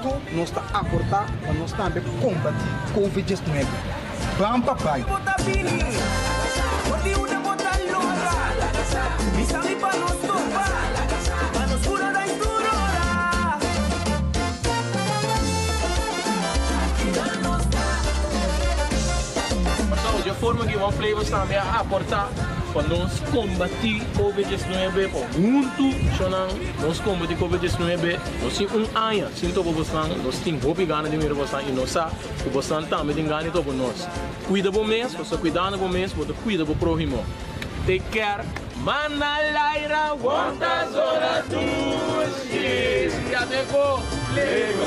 Huntu nos ta aportá pa nos tambe kombatí Covid 19. Ban pa bai! Pasó dje forma ki One Flavors tambe a aportá pa nos kombatí Covid 19 pa huntu shonnan nos kombatí Covid 19. Nos tin un aña sin topa bosnan, nos tin hopi gana di mira bosnan i nos sa ku bosnan tambe tin gana di topa nos. Kuida bo mes, pasobra kuidando bo mes bo ta kuida bo próhimo. Take care. Manda laira wanta zona dushi. Ya te ko. Lego.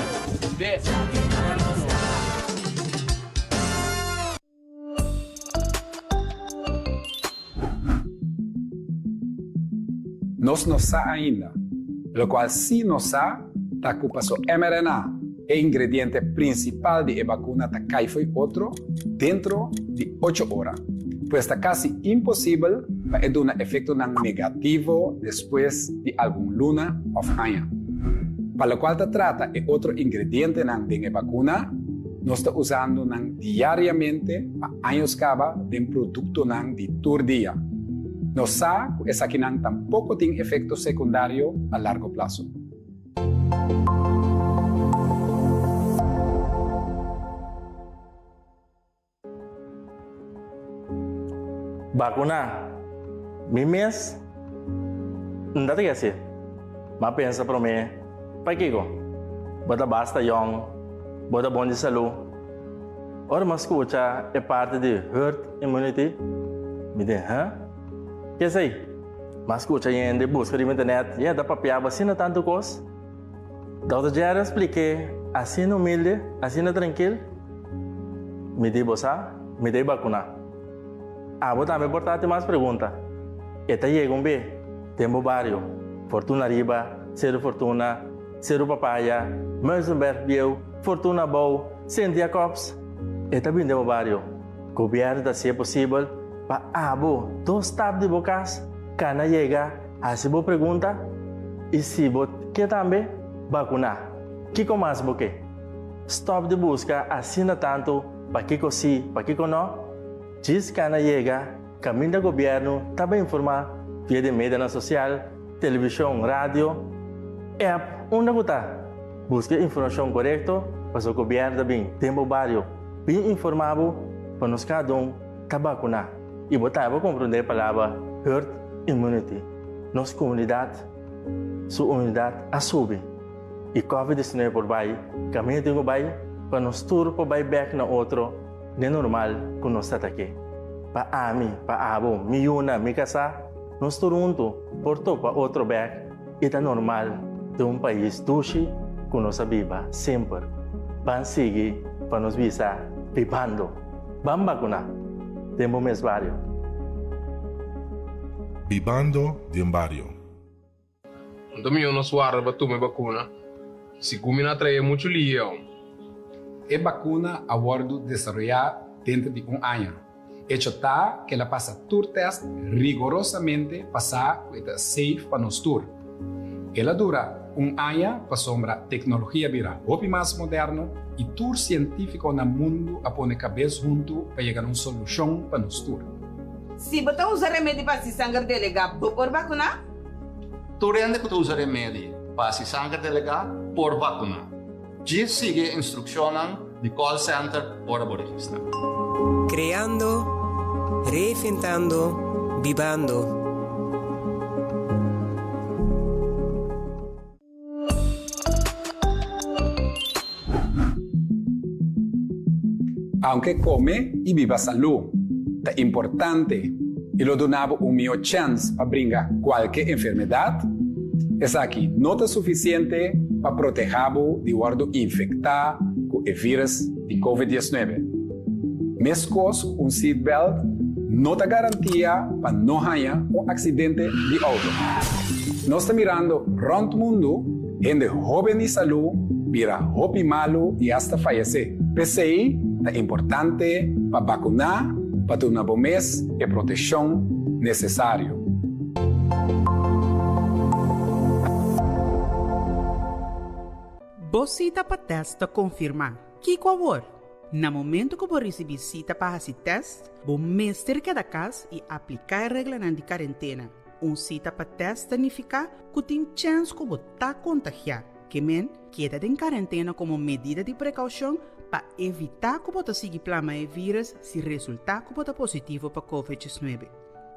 Nos no sa ainda. Locual sí nos sa ta cu paso mRNA, e ingrediente principal di e vacuna ta cay fo'i otro dentro di ocho ora. Pues ta casi imposibel pa e duna efectonan negativo despues di algun luna of aña. Pa locual ta trata e otro ingredientenan den e vacuna, Nos ta usando nan diariamente pa años caba den productonan di tur dia. Nos sa cu esakinan tampoco tin efecto secundario a largo plazo. Bakuná mi mes? N ta ta hasi. M'a pensa promé, Pakiko? Bo ta basta yòn, bo ta bon di salú. Ora m'a skucha e parti di herd immunity, mi di, Hë? Ke esei? M'a skucha hende buska riba internet, yende ta papiaba asina tantu kos. Dòkter Jerry a splik'é asina humilde, asina trankil, Mi di bo sa, mi ta e bakuná. Abo tambe por ta hasi mas pregunta. E ta yega un be den bo bario, Fortuna Riba, Seru Fortuna, Seru Papaya, Muizenberg Bieu, Fortuna Abou, Sint Jacobs. E ta bin den bo bario. Gobièrnu ta hasié posibel pa abo dos stap di bo kas kana yega Hasi bo pregunta i si bo ke tambe, bakuná. Kiko mas bo ke? Stòp di buska asina tantu pakiko si, pakiko nò. Djis kana yega kaminda gobièrnu ta bai informá via di medianan sosial, televishon, radio, app, unda ku ta. Buska e informashon korekto pasobra gobièrnu ta bin den bo bario bin informá bo pa nos kada un ta bakuná. I bo ta bo komprondé e palabra herd immunity. Nos komunidat su unidat a subi i Covid 19 por bai kaminda tin ku bai pa nos tur por bai bèk na otro den normal ku nos ta ta ke. Pa ami, pa abo, mi yuna, mi kasá, nos tur huntu por topa otro bèk i ta normal den un pais dushi ku nos a biba semper. Ban sigui pa nos bisa bibando. Ban bakuná den bo mes bario. Bibando den bario. Anto mihó nos warda pa tuma e bakuna, sigun mi na trae muchu lihe aun. E bakuna a wòrdu desaroyá denter di un aña. Echo ta ku el a pasa tur tèst rigorosamente pa sa ku e ta safe pa nos tur. El a dura un aña pasobra teknologia bira hopi mas moderno i tur sientífiko na mundu a pone kabes huntu pa yega na un solushon pa nos tur. Si bo ta usa remedi pa hasi sanger delegá, bo por bakuná? Tur hende ku ta usa remedi pa hasi sanger delegá por bakuná. Djis sigui e instrukshonnan di call center ora bo registrá. Kreando, reinventando, bibando. Aunke kome i biba salú ta importante i lo duna bo un mihó chèns pa bringa kualke enfermedat, esaki no ta sufisiente pa protehá bo di wòrdu infektá ku e vírus di Covid 19. Meskos ku un seatbelt no ta garantia pa no haña un aksidente di outo. Nos ta mirando rònt mundu hende hóben di salú bira hopi malu i asta fayesé. P'esei ta importante pa bakuná pa duna bo mes e proteshon nesesario. Bo sita pa tèst ta konfirmá. Kiko awor? Na momento ku bo risibí sita pa hasi tèst, bo mester keda kas i apliká e reglanan di karentena. Un sita pa tèst ta nifiká ku tin chèns ku bo ta kontagiá. Ke men, keda den karentena komo medida di prekoushon pa evitá ku bo ta sigui plama e vírùs si resultá ku bo ta positivo pa covid 19.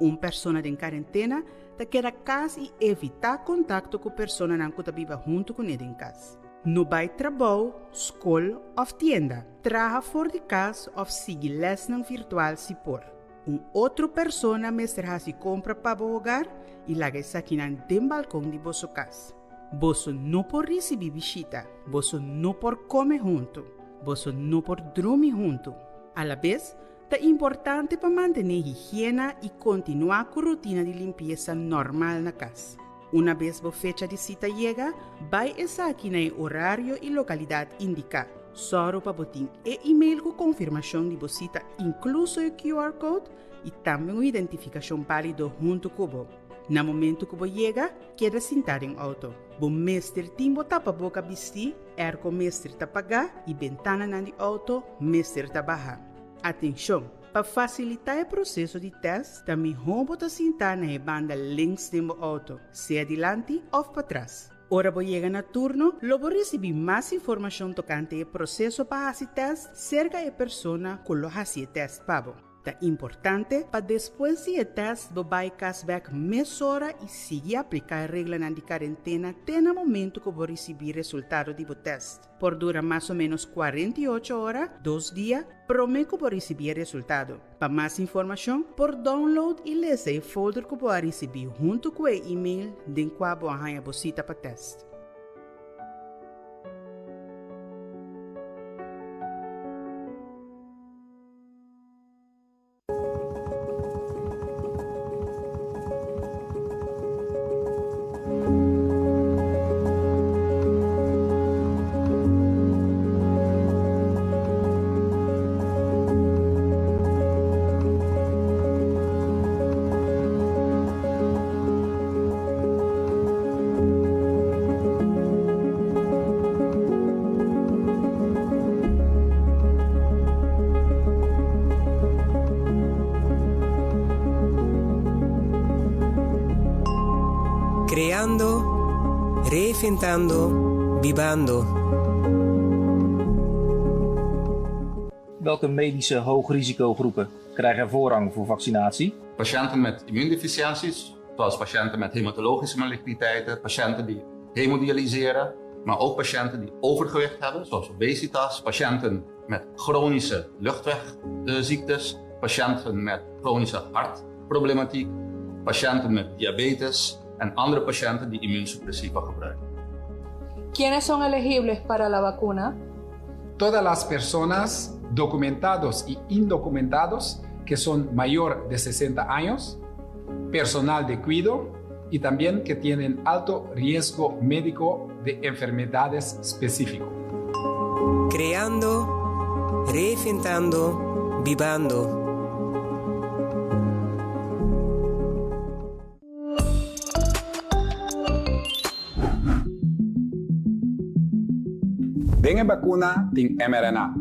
Un persona den karentena ta keda kas i evitá kontakto ku personanan ku ta biba huntu kuné den kas. No bai trabou, skol òf tienda. Traha for di kas òf sigui lèsnan virtual si por. Un otro persona mester hasi kompra pa bo hogar i laga esakinan den balkon di boso kas. Boso no por risibí bishita. Boso no por kome huntu. Boso no por drumi huntu. Alabes, Ta importante pa mantené higiena i kontinuá ku rutina di limpiesa normal na kas. Una bes bo fecha di sita yega, bai esaki na e orario i lokalidat indiká. Sòru pa bo tin e email ku konfirmashon di bo sita inkluso e QR code i tambe un identifikashon bálido huntu ku bo. Na momentu ku bo yega, keda sintá den outo. Bo mester tin bo tapaboka bistí, airco mester ta pagá i bentananan di outo mester ta bahá. Atenshon! Pa fasilitá e proseso di tèst, ta mihó bo ta sintá na e banda links den bo outo, sea dilanti òf patras. Ora bo yega na turno, lo bo risibí mas informashon tokante e proseso pa hasi tèst serka e persona ku lo hasi e tèst pa bo. Ta importante pa despues di e tèst bo bai kas bèk mesora i sigui apliká e reglanan di karentena te na momentu ku bo risibí resultado di bo tèst. Por dura mas o ménos 48 ora, dos dia, promé ku bo risibí e resultado. Pa mas informashon, por download i lesa e folder ku bo a risibí huntu ku e email den kua bo a haña bo sita pa tèst. Creando, reinventando, bibando. Welke medische hoogrisicogroepen krijgen er voorrang voor vaccinatie? Patiënten met immuundeficiënties, zoals patiënten met hematologische maligniteiten, patiënten die hemodialyseren, maar ook patiënten die overgewicht hebben, zoals obesitas, patiënten met chronische luchtwegziektes, patiënten met chronische hartproblematiek, patiënten met diabetes en andere patiënten die immuunsuppressiva gebruiken. ¿Quiénes son elegibles para la vacuna? Todas las personas documentados y indocumentados que son mayor de 60 años, personal de cuido y también que tienen alto riesgo médico de enfermedades específico. Creando, reinventando, bibando. Den e bakuna tin mRNA.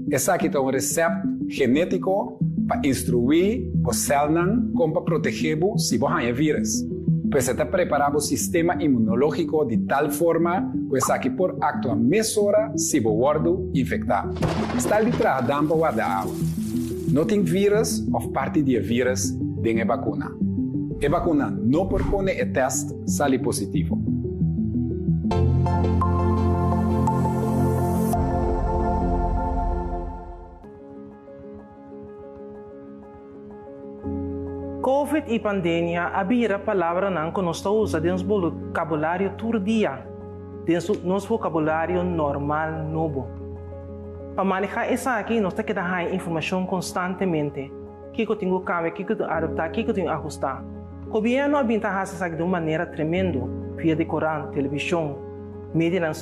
Esaki ta un resèpt genétiko pa instruí bo sèlnan kon pa protegé bo si bo haña e vírùs. Pues e ta prepará bo sistema inmunológiko di tal forma ku esaki por aktua mesora si bo wòrdu infektá. Stal di traha dam pa warda awa. No tin vírùs òf parti di e vírùs den e bakuna. E bakuna no por pone e tèst sali positivo. Covid i pandemia a bira palabranan ku nos ta usa den nos bokabulario tur dia, den nos vokabulario normal nobo. Pa manehá esaki nos ta keda haña informashon konstantemente. Kiko tin ku kambia, kiko tin adaptá, kiko tin ahustá. Gobièrnu a bin ta hasi esaki di un manera tremendo via di korant, televishon, medianan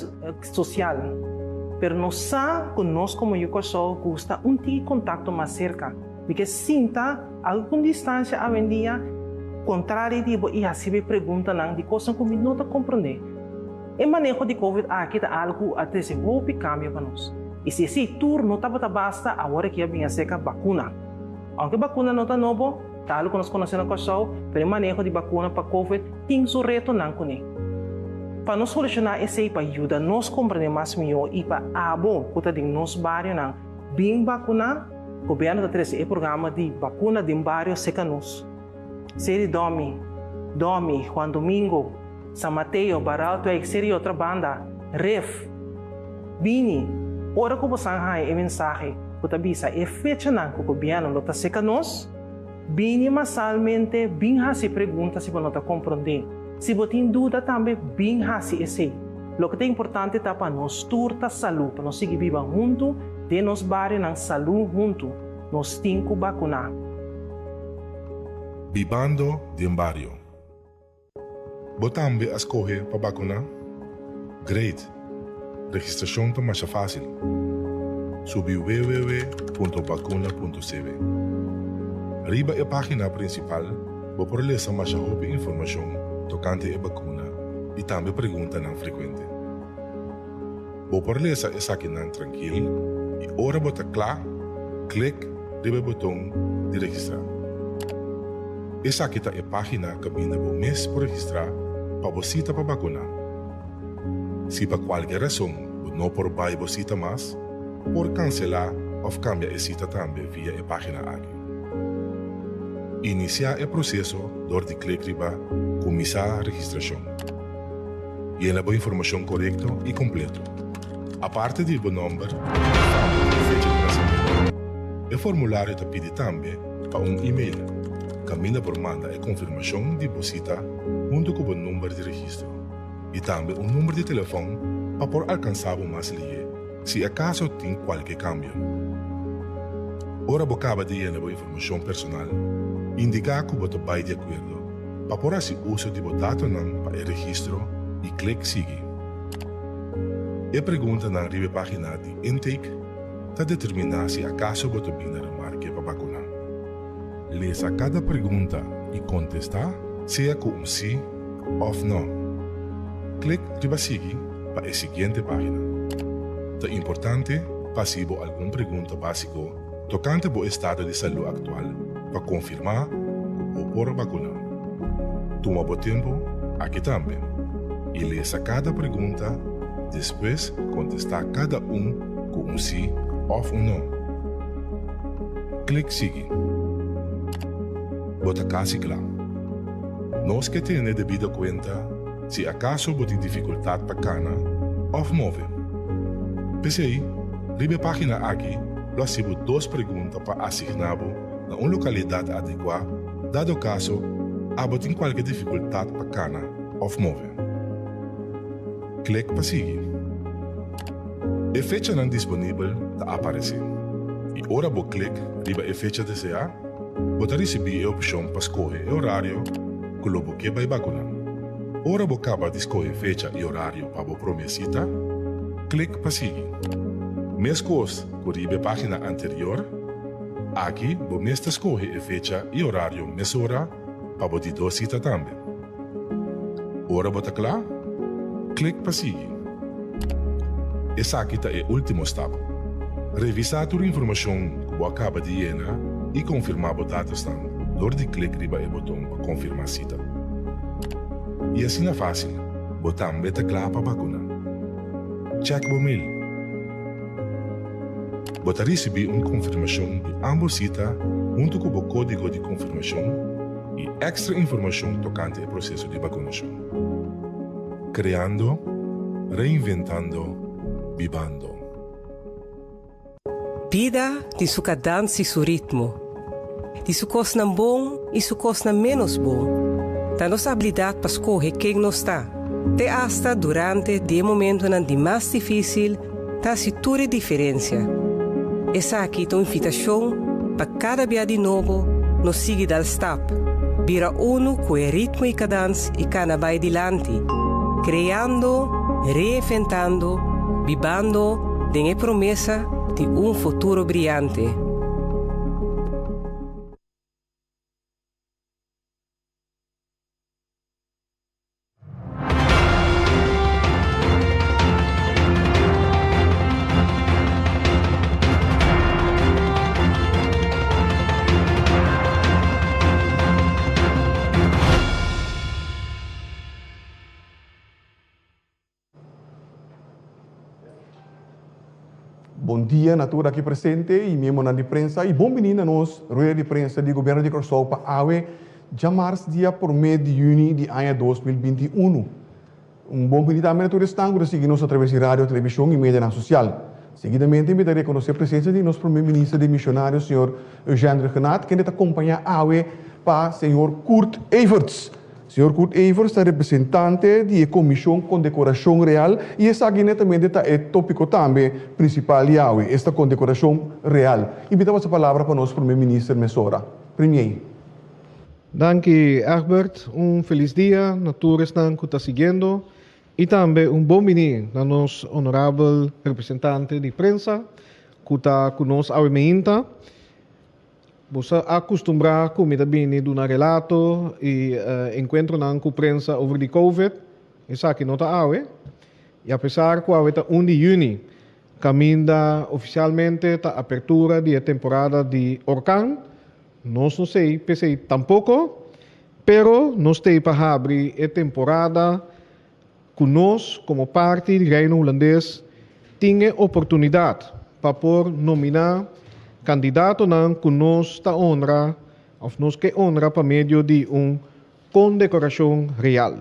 sosial. Pero nos sa ku nos komo yu Kòrsou gusta un tiki kontakto mas serka. Mi ke sinta algun distansia awendia kontrali di bo i hasi bo e preguntanan di kosnan ku mi no ta komprondé. E maneho di Covid aki ta algu ku a trese hopi kambio pa nos. I si esei tur no tabata basta, awor aki a bin aserka bakuna. Ounke bakuna no ta nobo, ta algu ku nos konosé na Kòrsou, pero e maneho di bakuna pa Covid tin su retonan kuné. Pa nos solushoná esei, pa yuda nos komprendé mas mihó i pa abo ku ta den nos barionan bin bakuná, gobièrnu ta trese e programa di Bakuna den Bario serka nos. Seri Domi, Domi, Juan Domingo, San Mateo, Baraltwijk, Seri Otra Banda, Ref. Bini, ora ku bosan haña e mensahe ku ta bisa e fechanan ku gobièrnu lo ta seka nos, bini masalmente bin hasi pregunta si bo no ta komprondé. Si bo tin duda tambe bin hasi esei. Loke ta importante ta pa nos tur ta salú, pa nos sigui biba huntu den nos barionan salú huntu. Nos tin ku bakuná. Bibando den bario. Bo tambe a skohe pa bakuná? Great! Registrashon ta masha fásil. Subi www.bakuna.cw. Riba e página prinsipal bo por lesa masha hopi informashon tokante e bakuna i tambe preguntanan frekuente. Bo por lesa esakinan trankil i ora bo ta kla, klik riba e boton di registrá. Esaki ta e página kaminda bo mes por registrá pa bo sita pa bakuná. Si pa kualke rason bo no por bai bo sita mas, por kanselá òf kambia e sita tambe via e página aki. Inisiá e proseso dor di klik riba Kuminsá registrashon. Yena bo informashon korekto i kompleto. Aparte di bo nòmber, fam i fecha di nasementu, e formulario ta pidi tambe pa un e-mail kaminda por manda e konfirmashon di bo sita huntu ku bo number di registro i tambe un number di telefòn pa por alkansá bo mas lihé si akaso tin kualke kambio. Ora bo kaba di yena bo informashon personal, indiká ku bo ta bai di akuerdo. Pa por hasi uso di bo datonan pa e registro i klik Sigui. E preguntanan riba e página di intake ta determiná si akaso bo ta bin na remarke pa bakuná. Lesa kada pregunta i kontestá sea ku un sí òf nò. Klik riba Sigui pa e siguiente página. Ta importante pa hasi bo algun pregunta básiko tokante bo estado di salú aktual pa konfirmá ku bo por bakuná. Tuma bo tempu aki tambe i lesa kada pregunta, despues kontestá kada un ku un sí òf un nò. Klik Sigui. Bo ta kasi kla. Nos ke tene debido kuenta si akaso bo tin difikultat pa kana òf move. P'esei, riba e página aki lo hasi bo dos pregunta pa asigná bo na un lokalidat adekuá dado kaso abo tin kualke difikultat pa kana òf move. Klik pa sigui. E fechanan disponibel ta aparesé i ora bo klik riba e fecha deseá, bo ta risibí e opshon pa skohe e orario ku lo bo ke bai bakuná. Ora bo kaba di skohe fecha i orario pa bo promé sita, klik pa sigui. Meskos ku riba e página anterior, aki bo mes ta skohe e fecha i orario mesora pa bo di dos sita tambe. Ora bo ta kla, klik pa sigui. Esaki ta e último stap. Revisá tur informashon ku bo a kaba di yena i konfirmá bo datosnan dor di klik riba e boton pa konfirmá sita. I asina fásil, bo tambe ta kla pa bakuná. Chèk bo mail. Bo ta risibí un konfirmashon di ámbos sita huntu ku bo kódigo di konfirmashon i èkstra informashon tokante e proseso di bakunashon. Kreando, reinventando, bibando. Bida tin su kadans i su ritmo. Tin su kosnan bon i su kosnan ménos bon. Ta nos abilidat pa skohe ken nos ta, te asta durante di e momentonan di mas difísil, ta hasi tur e diferensia. Esaki ta un invitashon pa kada bia di nobo nos sigui dal stap, bira unu ku e ritmo i kadans i kana bai dilanti, kreando, reinventando, bibando den e promesa di un futuro briante. Bon dia na tur aki presente i miembronan di prensa i bon bini na nos rueda di prensa di Gobierno di Kòrsou pa awe djamars dia promé di yüni di aña 2021. Un bon bini tambe na tur esnan ku ta sigui nos atraves di radio, televishon i medianan sosial. Seguidamente mi ta rekonosé presensia di nos Promé Minister demisionario señor Eugène Rhuggenaath kende ta kompañá awe pa señor Kurt Everts. Señor Kurt Evers ta representante di e Komishon Kondekorashon Real i esaki netamente ta e tópiko tambe prinsipal di awe, esta kondekorashon real. I mi ta pasa palabra pa nos Prome Minister mesora. Premier. Danki Egbert, un felis dia na tur esnan ku ta siguiendo i tambe un bon bini na nos honorabel representante di prensa ku ta ku nos awe meinta. Bo sa a kustumbrá ku mi ta bini duna relato i enkuentronan ku prensa over di Covid. Esaki no ta awe. I apesar ku awe ta un di yüni, kaminda ofisialmente ta apertura di e temporada di orkan, nos no sei p'esei tampoko, pero nos t'ei pa habri e temporada ku nos komo parti di Reino Hulandes tin e oportunidat pa por nominá kandidatonan ku nos ta honra òf nos ke honra pa medio di un kondekorashon real.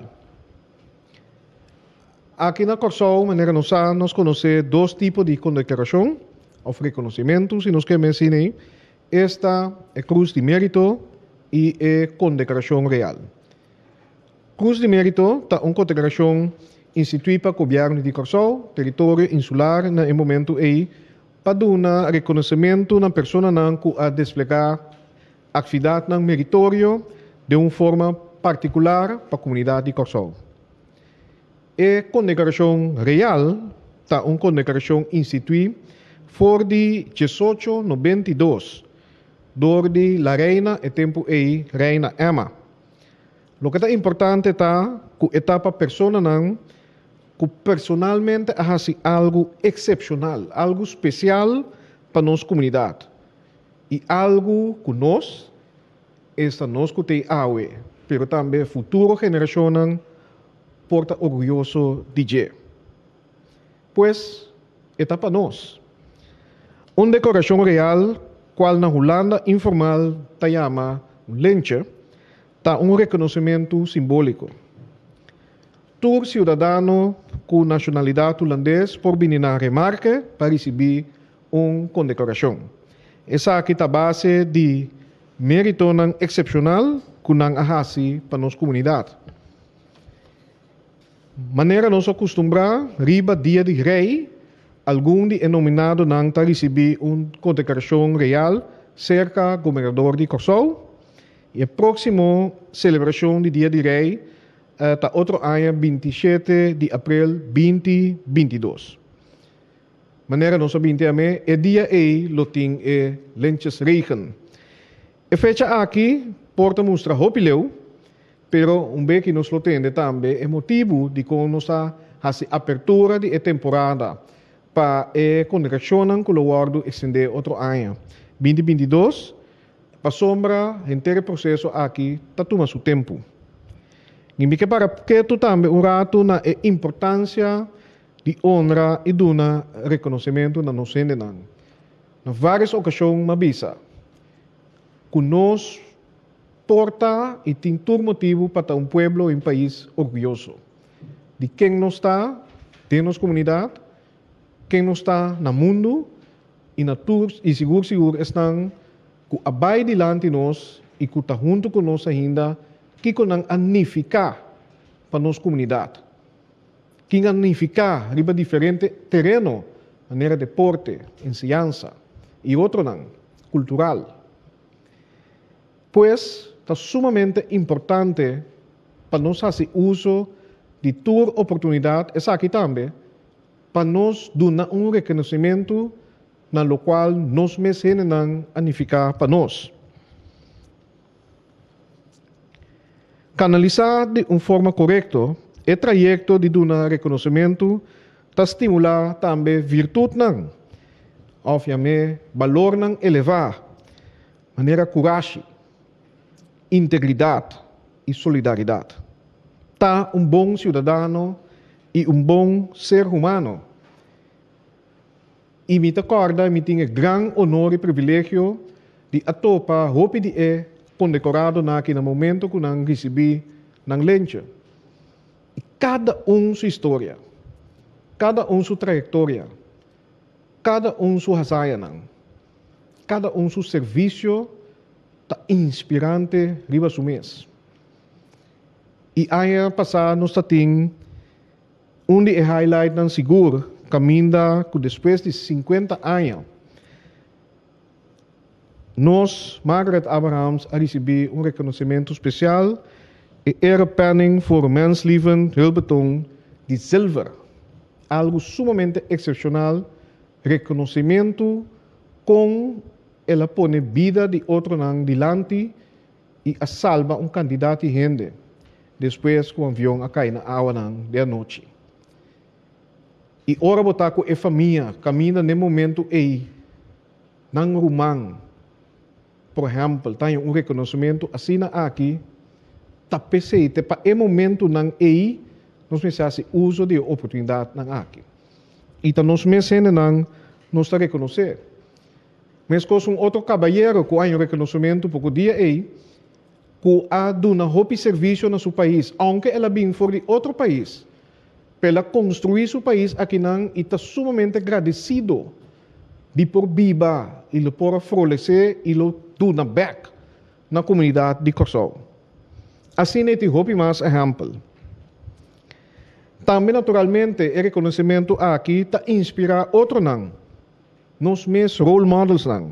Aki na Kòrsou, manera nos sa, nos konosé dos tipo di kondekorashon òf rekonosimentu, si nos ke mensina ei, esta e Krus di Mérito i e Kondekorashon Real. Krus di Mérito ta un kondekorashon instituí pa Gobièrnu di Kòrsou, teritorio insular na e momentu ei, pa duna rekonosementu na personanan ku a desplegá aktividatnan meritorio den un forma partikular pa komunidat di Kòrsou. E kondekorashon real ta un kondekorashon instituí for di diesocho 92 dor di La Reina e tempu ei Reina Emma. Loke ta importante ta ku e ta pa personanan ku personalmente a hasi algu eksepshonal, algu spesial pa nos komunidat i algu ku nos, esta nos ku t'ei awe, pero tambe futuro generashonnan por ta orguyoso di dje. Pues, e ta pa nos. Un dekorashon real, kual na Hulanda informal ta yama un lentje, ta un rekonosementu simbóliko. Tur siudadano ku nashonalidat hulandes por bini na remarke pa risibí un kondekorashon. Esaki ta base di méritonan eksepshonal ku nan a hasi pa nos komunidat. Manera nos a kustumbrá, riba Dia di Rei, algun di e nominadonan ta risibí un kondekorashon real serka Gobernador di Kòrsou. I e próksimo selebrashon di Dia di Rei ta otro aña 27 di aprel 2022. Manera nos a binti amé, e dia ei lo tin e lentjesregen. E fecha aki por ta mustra hopi leu, pero un beki nos lo tende tambe e motibu dikon nos a hasi apertura di e temporada pa e kongregashonnan ku lo wòrdu ekstendé otro aña, 2022, pasobra henter e proseso aki ta tuma su tempu. Mi ke para ketu tambe un ratu na e importansia di honra i duna rekonosementu na nos hendenan. Na vários okashon m'a bisa ku nos por ta i tin tur motibu pa ta un pueblo i un pais orguyoso di ken nos ta den nos komunidat, ken nos ta na mundu i na tur i sigur sigur esnan ku a bai dilanti nos i ku ta huntu ku nos ainda kiko nan a nifiká pa nos komunidat. Kin a nifiká riba diferente tereno manera deporte, enseñansa i otronan, kultural. Pues ta sumamente importante pa nos hasi uso di tur oportunidat, esaki tambe, pa nos duna un rekonosimentu na lokual nos mes hendenan a nifiká pa nos. Kanalisá di un forma korekto e trayekto di duna rekonosementu ta stimulá tambe virtutnan, òf yam'é balornan elevá, manera kurashi, integridat i solidaridat. Ta un bon siudadano i un bon ser humano. I mi ta kòrda mi tin e gran onor i privilegio di a topa hopi di e kondekoradonan aki na momento ku nan risibí nan lentje. I kada un su historia, kada un su trayektoria, kada un su hazañanan, kada un su servisio ta inspirante riba su mes. I aña pasá nos ta tin un di e highlightnan sigur kaminda ku despues di sinkuenta aña nos Margaret Abrahams a risibí un rekonosementu spesial, e Erepenning voor Menslievend Hulpbetoon di zilver. Algu sumamente eksepshonal, rekonosementu kon el a pone bida di otronan dilanti i a salba un kantidat di hende despues ku avion a kai na awanan di anochi. I ora bo ta ku e famia kaminda n'e momentu ei, nan ruman, por ehèmpel, ta haña un rekonosementu asina aki, ta p'esei te pa e momentunan ei nos mester hasi uso di e oportunidatnan aki. I ta nos mes hendenan nos ta rekonosé. Meskos un otro kabayero ku a haña un rekonosementu poko dia ei, ku a duna hopi servisio na su pais, ounke el a bin for di otro pais, pero el a konstruí su pais akinan i ta sumamente gradesido di por biba i lo por a frolesé i lo duna bèk na komunidat di Kòrsou. Asina ei tin hopi mas ehèmpel. Tambe naturalmente e rekonosementu aki ta inspirá otronan. Nos mes role modelsnan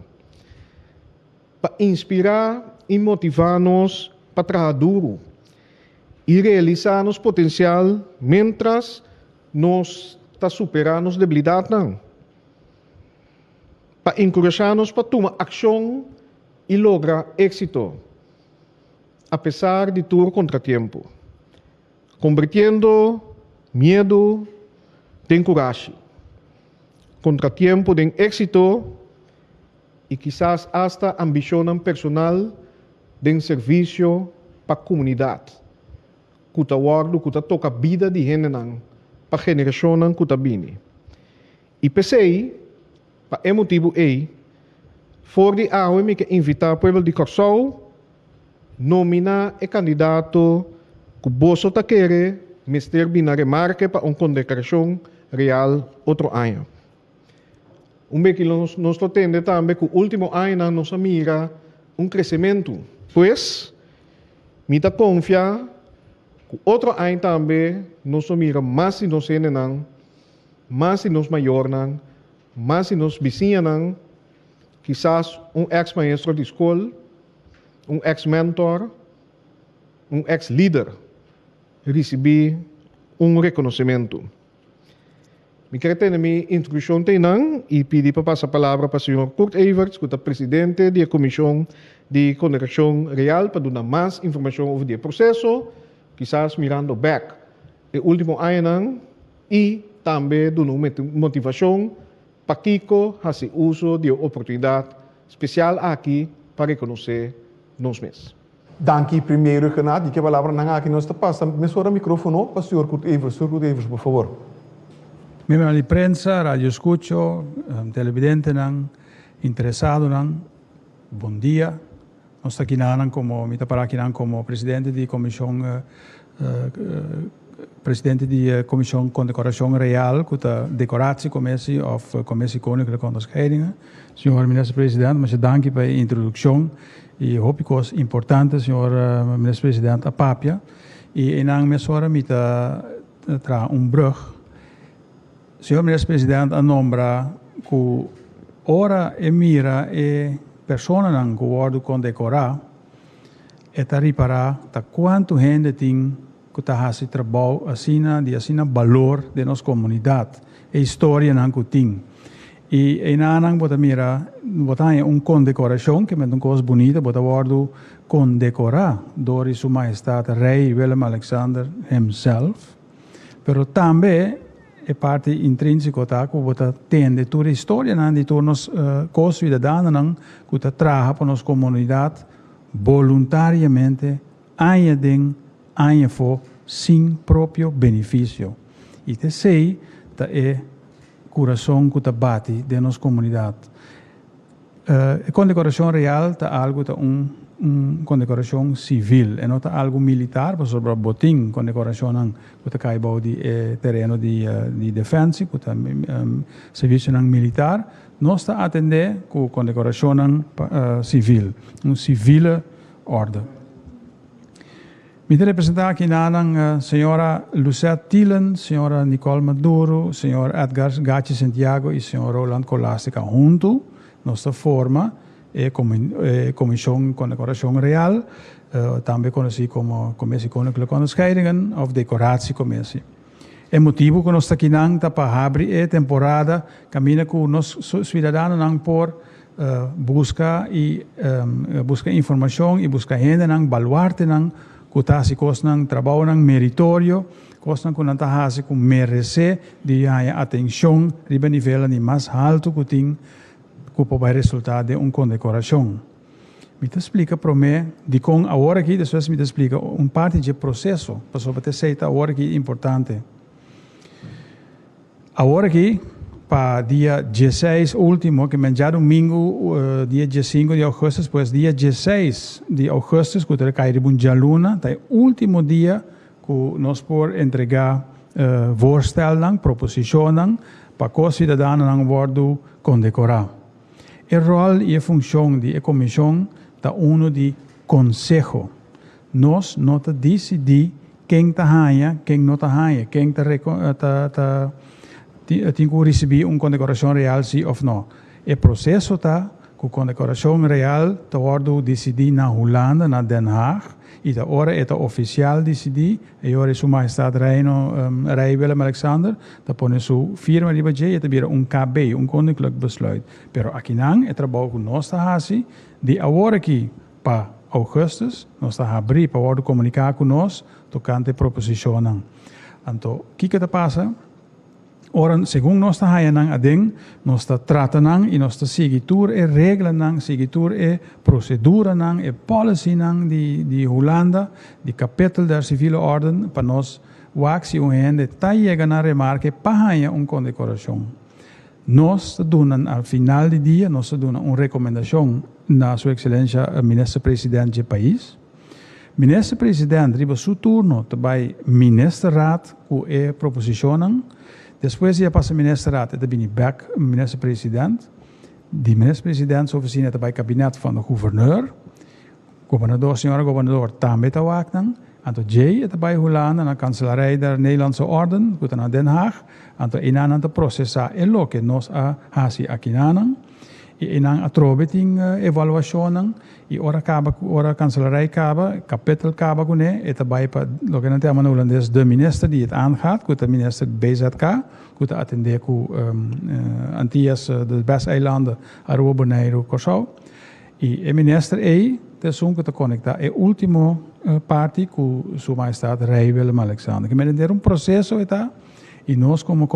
pa inspirá i motivá nos pa traha duru i realisá nos potensial miéntras nos ta superá nos debilidatnan, pa enkurashá nos pa tuma akshon i logra éksito apesar di tur kontratiempo, kombertiendo miedu den kurashi. Kontratiempo den éksito i kisas asta ambishonnan personal den servisio pa komunidat ku ta wòrdu ku ta toka bida di hendenan pa generashonnan ku ta bini. I p'esei, pa e motibu ei, for di awe mi ke invitá pueblo di Kòrsou nominá e kandidato ku boso ta kere mester bini na remarke pa un kondekorashon real otro aña. Un beki nos lo tende tambe ku último añanan nos a mira un kresementu. Pues, mi ta konfia ku otro aña tambe nos lo mira mas di nos hendenan, mas di nos mayornan, mas di nos bisiñanan, kisas un eks maestro di skol, un eks mentor, un eks lider risibí un rekonosementu. Mi kere tene mi instrukshon te einan i pidi pa pasa palabra pa señor Kurt Everts ku ta presidente di e komishon di Kondekorashon Real pa duna mas informashon over di e proseso, kisas mirando bek e ultimo añanan i tambe duna un motivashon pakiko hasi uso di e oportunidat spesial aki pa rekonosé nos mes. Danki Premier Rhuggenaath. Di ke palabranan aki nos ta pasa mesora microfono pa señor Kurt Evers. Señor Kurt Evers, por favor. Miembronan di prensa, radio escucho, televidentenan, interesadonan, bon dia. Nos ta kinanan como, mi ta para akinan como presidente di comision Presidente di Comision Condecoracion Real cu ta Decoratie Commissie of Commissie Koninklijke Onderscheidingen. Señor Minister President, masha danki pa e introduccion y hopi cos importante señor Minister President a papia y eynan mesora mi ta traha un brug. Señor Minister President a nombra cu ora e mira e personanan cu wordo condecora, E ta ripará ta kuantu hende tin ku ta hasi trabou asina di asina balor den nos komunidat, e historianan ku tin. I einanan bo ta mira, bo ta haña un kondekorashon, ke mester un kos bunita, bo ta wòrdu kondekorá dor di Su Mahestat Rei Willem Alexander himself. Pero tambe e parti intrínsiko ta ku bo ta tende tur e historianan di tur nos ko-siudadanonan ku ta traha pa nos komunidat, boluntariamente aña den aña afó sin propio benefisio. I t'esei ta e kurason ku ta bati den nos komunidat. E kondekorashon real ta algu ta un un kondekorashon sivil, e no ta algu militar pasobra bo tin kondekorashonnan ku ta kai bou di e tereno di di defensie ku ta servisionan militar. Nos ta atendé ku kondekorashonnan sivil, un sivile orde. Mi ta representá aki nanan señora Lucette Thielen, señora Nicole Maduro, señor Edgar Gachi Santiago i señor Roland Colastica. Huntu nos ta forma e Komishon Kondekorashon Real, tambe konosí komo Commissie Koninklijke Onderscheidingen òf Dekoratiecommissie. E motibu ku nos ta akinan ta pa habri e temporada kaminda ku nos suidadanonan por buska i buska informashon i buska hendenan, baluartenan ku ta hasi kosnan, trabounan meritorio, kosnan ku nan ta hasi ku meresé di haña atenshon riba nivelnan di mas haltu ku tin ku por bai resultá den un kondekorashon. Mi ta splika promé dikon awor aki, despues mi ta splika un parti dje proseso, pasobra ta esei ta awor aki importante. Awor aki, pa dia dieseis último, ke men djadumingu dia diesinku di ougùstus, pues dia dieseis di ougùstus ku ta kai riba un djaluna, ta e último dia ku nos por entregá voorstelnan, proposishonnan, pa kos siudadanonan wòrdu kondekorá. E ròl i e funshon di e komishon ta unu di konseho. Nos no ta disidí ken ta haña, ken no ta haña, ken ta ta ta tin ku risibí un kondekorashon real sí òf no. E proseso ta ku kondekorashon real ta wòrdu disidí na Hulanda, na Den Haag, i ta ora e ta ofisial disidí, e ora Su Mahestad Reino Rei Willem Alexander ta pone su firma riba dje i e ta bira un KB, un Koninklijk Besluit. Pero akinan e trabou ku nos ta hasi di awor aki pa ougùstus, nos ta habrí pa wòrdu komuniká ku nos tokante e proposishonnan. Anto kiko ta pasa? Ora, segun nos ta haña nan aden, nos ta trata nan i nos ta sigui tur e reglanan, sigui tur e proseduranan, e policynan di di Hulanda, di Kapitel der Civiele Orden, pa nos wak si un hende ta yega na remarke pa haña un kondekorashon. Nos ta duna, al final di dia, nos ta duna un rekomendashon na Su Ekselensha Minister President dje pais. Minister President riba su turno ta bai Ministerraad ku e proposishonnan. Despues di a pasa Ministerraad e ta bini bek Minister President. Di Minister President su ofisina e ta bai Kabinet van de Gouverneur. Gobernador, señora Gobernador tambe ta wak nan. Anto djei e ta bai Hulanda na Kanselarij der Nederlandse Orden ku ta na Den Haag. Anto einan nan ta prosesá e loke nos a hasi akinanan. I einan atrobe tin evaluashonnan i ora kaba ku ora kanselarij kaba, kapitel kaba kuné, e ta bai pa loke nan ta yama na hulandes de minister die het aangaat, ku ta minister BZK, ku ta atendé ku Antias, de BES-eilanden, Aruba, Boneiru, Kòrsou. I e minister ei ta esun ku ta konektá e último parti ku Su Mahestad Rei Willem-Alexander. Ke mester un proseso e ta i nos komo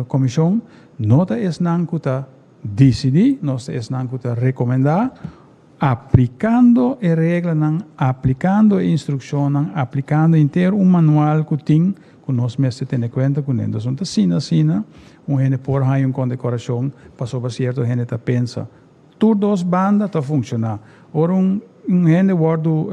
komishon no ta esnan ku ta disidí, nos ta esnan ku ta rekomendá, aplikando e reglanan, aplikando e instrukshonnan, aplikando henter un manual ku tin ku nos mester tene kuenta kuné. Entonces no ta asina asina un hende por haña un kondekorashon pasobra sierto hende ta pensa. Tur dos banda ta funciona. Ora un un hende wordo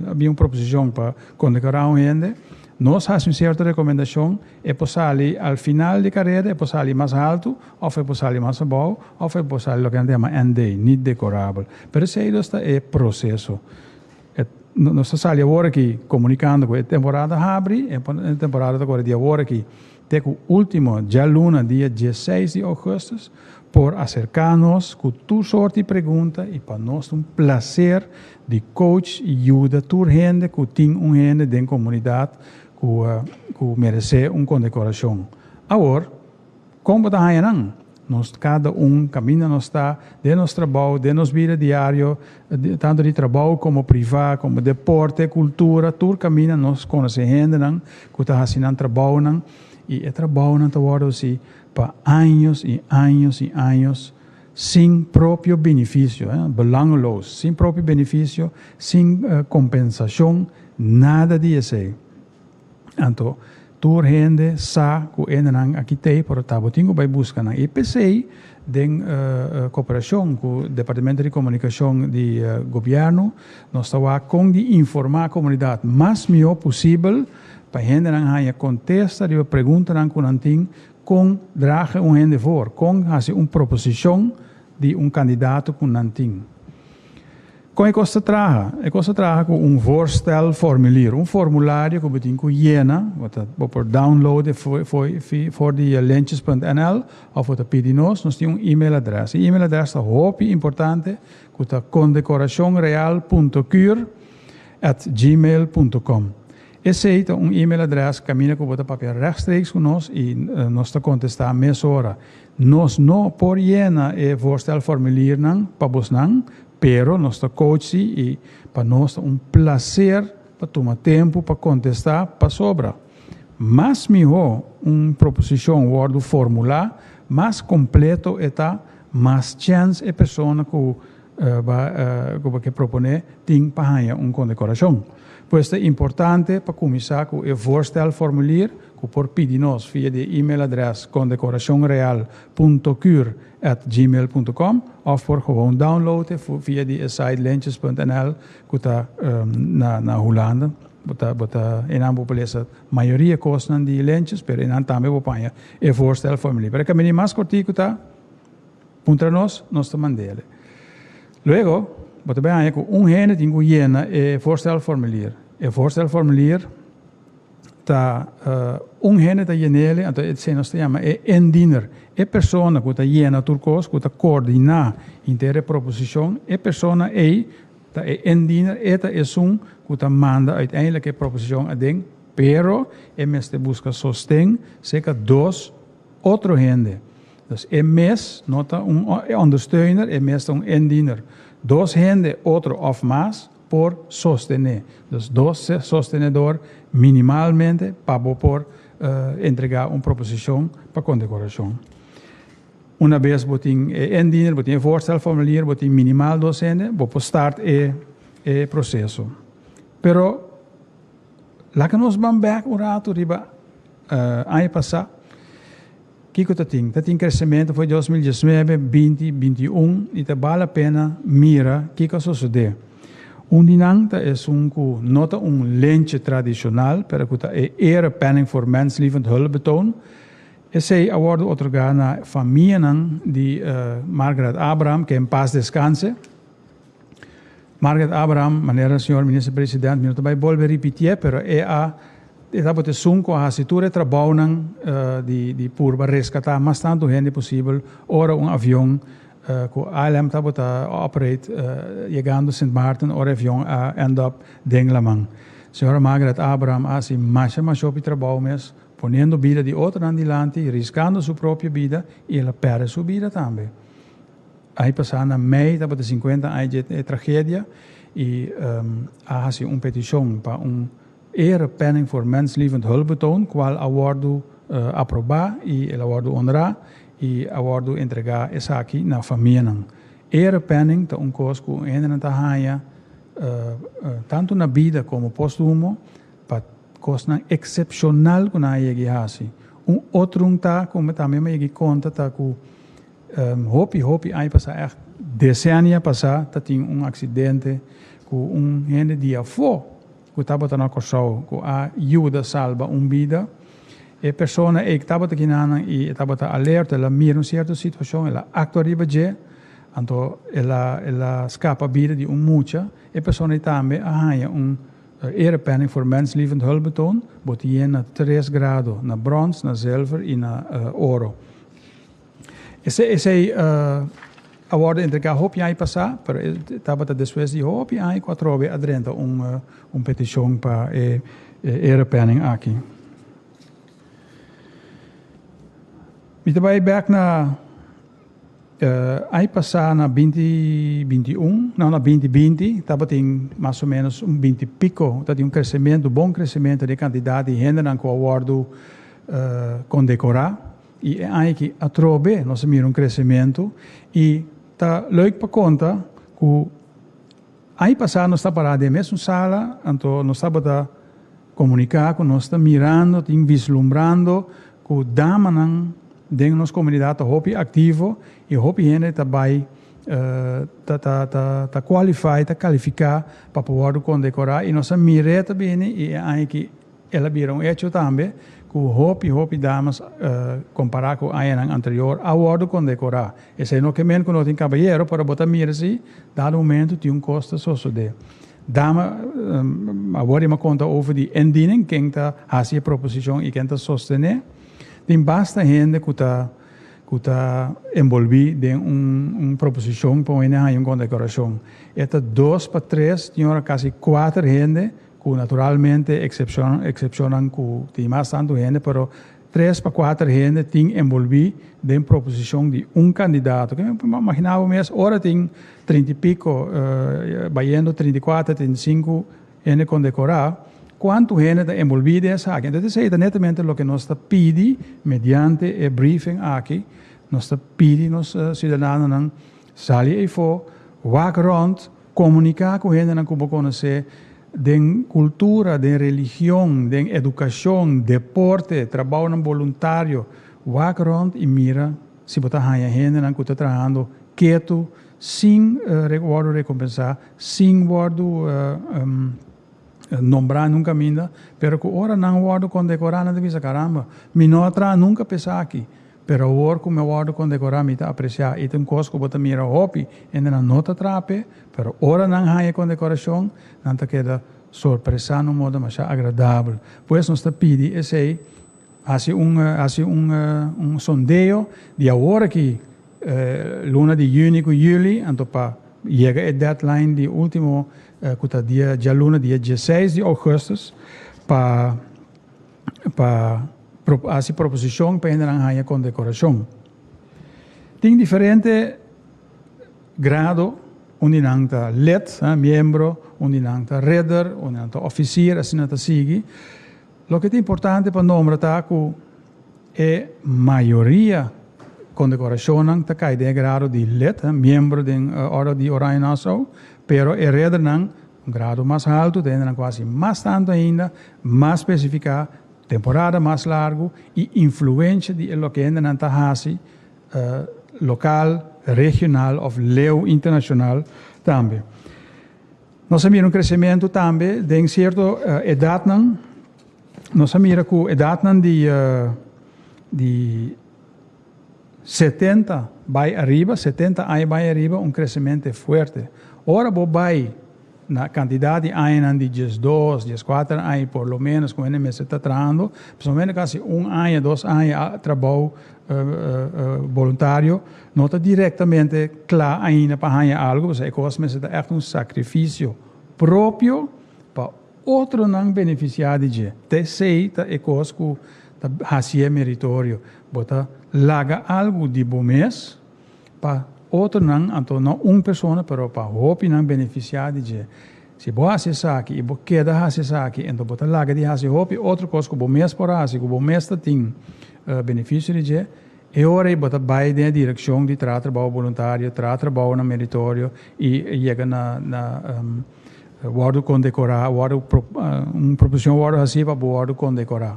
habia un proposicion pa condecora un hende, nos haci un cierto recomendacion, e por sali al final di carera, e por sali mas halto of e por sali mas abao of e por sali loke nan ta yama ND, niet decorabel. Pero esey dos ta e proceso. Nos ta sali awor aki comunicando cu e temporada habri, e temporada ta core di awor aki te cu ultimo djaluna dia dieseis di augustus. Por acerca nos cu tur soort di pregunta y pa nos ta un placer di coach y yuda tur hende cu tin un hende den comunidad cu cu merece un condecoracion. Awor, con bo ta haya nan? Nos cada un caminda nos ta den nos trabou, den nos bida diario, tanto di trabou como priva, como deporte, cultura, tur caminda nos conoce hendenan cu ta haci nan trabounan y e trabounan ta wordo haci pa años y años y años sin propio beneficio, belangeloos, sin propio beneficio, sin compensacion, nada di esey. Anto, Tur hende sa ku hendenan aki t'ei, pero ta bo tin ku bai buska nan. I p'esei den koperashon ku Departamento di Komunikashon di Gobièrnu nos ta wak kon di informá komunidat mas mihó posibel pa hendenan haña kontesta riba preguntanan ku nan tin kon draga un hende voor, kon hasi un proposishon di un kandidato ku nan tin. Kon e kos ta traha? E kos ta traha ku un voorstelformulier, un formulario ku bo tin ku yena, bo ta bo por download e for di lentjes.nl òf bo ta pidi nos, nos tin un email adrès. E email adrès ta hopi importante ku ta condecoracionreal.cur at gmail punto com. Esei ta un email adrès kaminda ku bo ta papia rechtstreeks ku nos i nos ta kontestá mesora. Nos no por yena e voorstelformuliernan pa bosnan, pero nos ta coach si i pa nos ta un placer pa tuma tempu pa kontestá pasobra mas mihó un proposishon wòrdu formulá, mas kompleto e ta, mas chèns e persona ku ba ku bo ke proponé tin pa haña un kondekorashon. Pues ta importante pa kuminsá ku e voorstelformulier ku por pidi nos via di e e-mail adrès kondekorashonreal punto cur at gmail punto com òf por gewoon download e via di e site lentjes punt nl ku ta na na Hulanda. Bo ta bo ta einan bo por lesa mayoria kosnan di lentjes pero einan tambe bo por haña e voorstelformulier. Pero e kaminda mas kortiku ta. Puntra nos, nos ta mand'ele. Luego, bo ta bai haña ku un hende tin ku yena e voorstelformulier. E voorstelformulier ta un hende ta yen'ele, anto esei nos ta yama e indiener. E persona ku ta yena tur kos, ku ta koordiná henter e proposishon, e persona ei ta e indiener, e ta esun ku ta manda uiteindelik e proposishon aden, pero e mester buska sosten serka dos otro hende. Dus e mes no ta un ondersteuner, e mes ta un indiener. Dos hende otro of mas por sostené. Dus dos sostenedor minimalmente pa bo por entregá un proposishon pa kondekorashon. Una bes bo tin e indiener, bo tin e voorstelformulier, bo tin minimal dos hende, bo por start e e proseso. Pero laga nos ban bèk un ratu riba aña pasá. Kiko ta tin? Ta tin kresementu for di 2019, 20, 21 i ta bal la pena mira kiko a sosodé. Un di nan ta esun ku no ta un lentje tradishonal, pero ku ta e Erepenning voor Menslievend Hulpbetoon. Esei a wòrdu otorgá na famianan di Margaret Abraham, ke en pas deskanse. Margaret Abraham, manera señor Minister President, mi no ta bai bolbe ripitié, pero e a e tabata esun ku a hasi tur e trabounan di di purba reskatá mas tantu hende posibel ora un avion ku ALM tabata operate yegando Sint Maarten ora e avion a end up den laman. Señora Margaret Abraham a hasi masha masha hopi trabou mes, poniendo bida di otronan dilanti, riskando su propio bida i el a pèrdè su bida tambe. Aña pasá na mei tabata 50 aña dje e tragedia i a hasi un petishon pa un erepenning voor menslievend hulpbetoon kual a wòrdu aprobá i el a wòrdu honrá i a wòrdu entregá esaki na famianan. Erepenning ta un kos ku hendenan ta haña tantu na bida komo postumo pa kosnan eksepshonal ku nan a yega i hasi. Un otrun ta ku tambe mi a yega i konta ta ku Hopi hopi aña pasá, ègt desenia pasá, ta tin un aksidente ku un hende di afó ku tabata na Kòrsou ku a yuda salba un bida. E persona ei tabata kinanan i e tabata alerto, el a mira un sierto situashon, el a aktua riba dje, anto el a el a skapa bida di un mucha. E persona ei tambe a haña un erepenning voor menslievend hulpbetoon, bo ta yena tres grado, na brons, na zilver i na oro. Esei a wòrdu entregá hopi aña pasá, pero e tabata despues di hopi aña ku atrobe a drenta un petishon pa e erepenning aki. Mi ta bai bèk na aña pasá na binti 21, no na binti 20, tabatin mas o ménos un binti piko, tabatin un kresementu, bon kresementu di e kantidat di hendenan ku a wòrdu kondekorá. I e aña aki atrobe nos a mira un kresementu i ta leuk pa konta ku aña pasá nos ta pará den e mesun sala anto nos tabata. komuniká ku nos ta mirando, tin vislumbrando ku damanan den nos komunidat ta hopi aktivo i hopi hende ta bai ta ta ta ta qualify, ta kalifiká pa por wòrdu kondekorá i nos a mir'é ta bini i e aña aki el a bira un echo tambe ku hopi hopi damas kompará ku añanan anterior a wòrdu kondekorá. Esei no ke men ku no tin kabayero, pero bo ta mira si dado momento tin un kos ta sosodé. Dama, awor i mi a konta over di indiening, ken ta hasi e proposishon i ken ta sostené. Tin basta hende ku ta ku ta enbolbí den un un proposishon pa un hende haña un kondekorashon. E ta dos pa tres, tin ora kasi kuater hende ku naturalmente eksepshon eksepshonnan ku tin mas tantu hende, pero Tres pa kuater hende tin enbolbí den proposishon di un kandidato. Ke mi imaginá bo mes ora tin trinta i piko, bayendo 34, 35 hende kondekorá, kuantu hende ta enbolbí den esaki? Entonces esei ta netamente loke nos ta pidi mediante e briefing aki. Nos ta pidi nos siudadanonan sali eifó, wak rònt, Komuniká ku hendenan ku bo konosé den kultura, den religion, den edukashon, deporte, trabounan boluntario. Wak rònt i mira si bo ta haña hendenan ku ta trahando ketu sin wòrdu rekompensá, sin wòrdu nombrá nunka minda, pero ku ora nan wòrdu kondekorá nan ta bisa, Karamba, mi no a traha nunka pa esaki. Pero awor ku mi a wòrdu kondekorá mi ta apresiá. I ta un kos ku bo ta mira hopi hende nan no ta trape, pero ora nan haña e kondekorashon, nan ta keda sorpresá na un modo masha agradabel. Pues nos ta pidi esei, hasi un hasi un un sondeo di awor aki luna di yüni ku yüli, anto pa yega e deadline di último ku ta dia djaluna dia dieseis di ougùstùs pa pa hasi proposishon pa hendenan haña kondekorashon. Tin diferente grado, un di nan ta lid, miembro, un di nan ta ridder, un di nan ta ofisier, asina ta sigui. Loke ta importante pa nombra ta ku e mayoria kondekorashonnan ta kai den e grado di lid, miembro den Orde di Oranje Nassau, pero e riddernan Un grado mas haltu ta hendenan ku hasi mas tantu ainda, mas spesifiká, temporada mas largu i influensha di e loke hendenan ta hasi lokal, regional òf leu internashonal tambe. Nos a mira un kresementu tambe den sierto edatnan. Nos a mira ku edatnan di di 70 bai ariba, 70 aña bai ariba, un kresemente fuerte. Ora bo bai na kantidat di añanan di 12, 14 aña por lo menos ku hende mester ta trahando, pasobra kasi un aña, dos aña a trabou boluntario no ta direktamente kla ainda pa haña algu, pasobra e kos mester ta ègt un sakrifisio propio pa otronan benefisiá di dje. Ta esei ta e kos ku ta hasié meritorio. Bo ta laga algu di bo mes pa otronan, anto no un persona, pero pa hopinan benefisiá di dje. Si bo hasi esaki i bo keda hasi esaki, anto bo ta laga di hasi hopi otro kos ku bo mes por hasi, ku bo mes ta tin benefisio di dje, e ora ei bo ta bai den e direkshon di traha trabou boluntario, traha trabounan meritorio i yega na na wòrdu kondekorá, wòrdu un proposishon wòrdu hasí pa bo wòrdu kondekorá.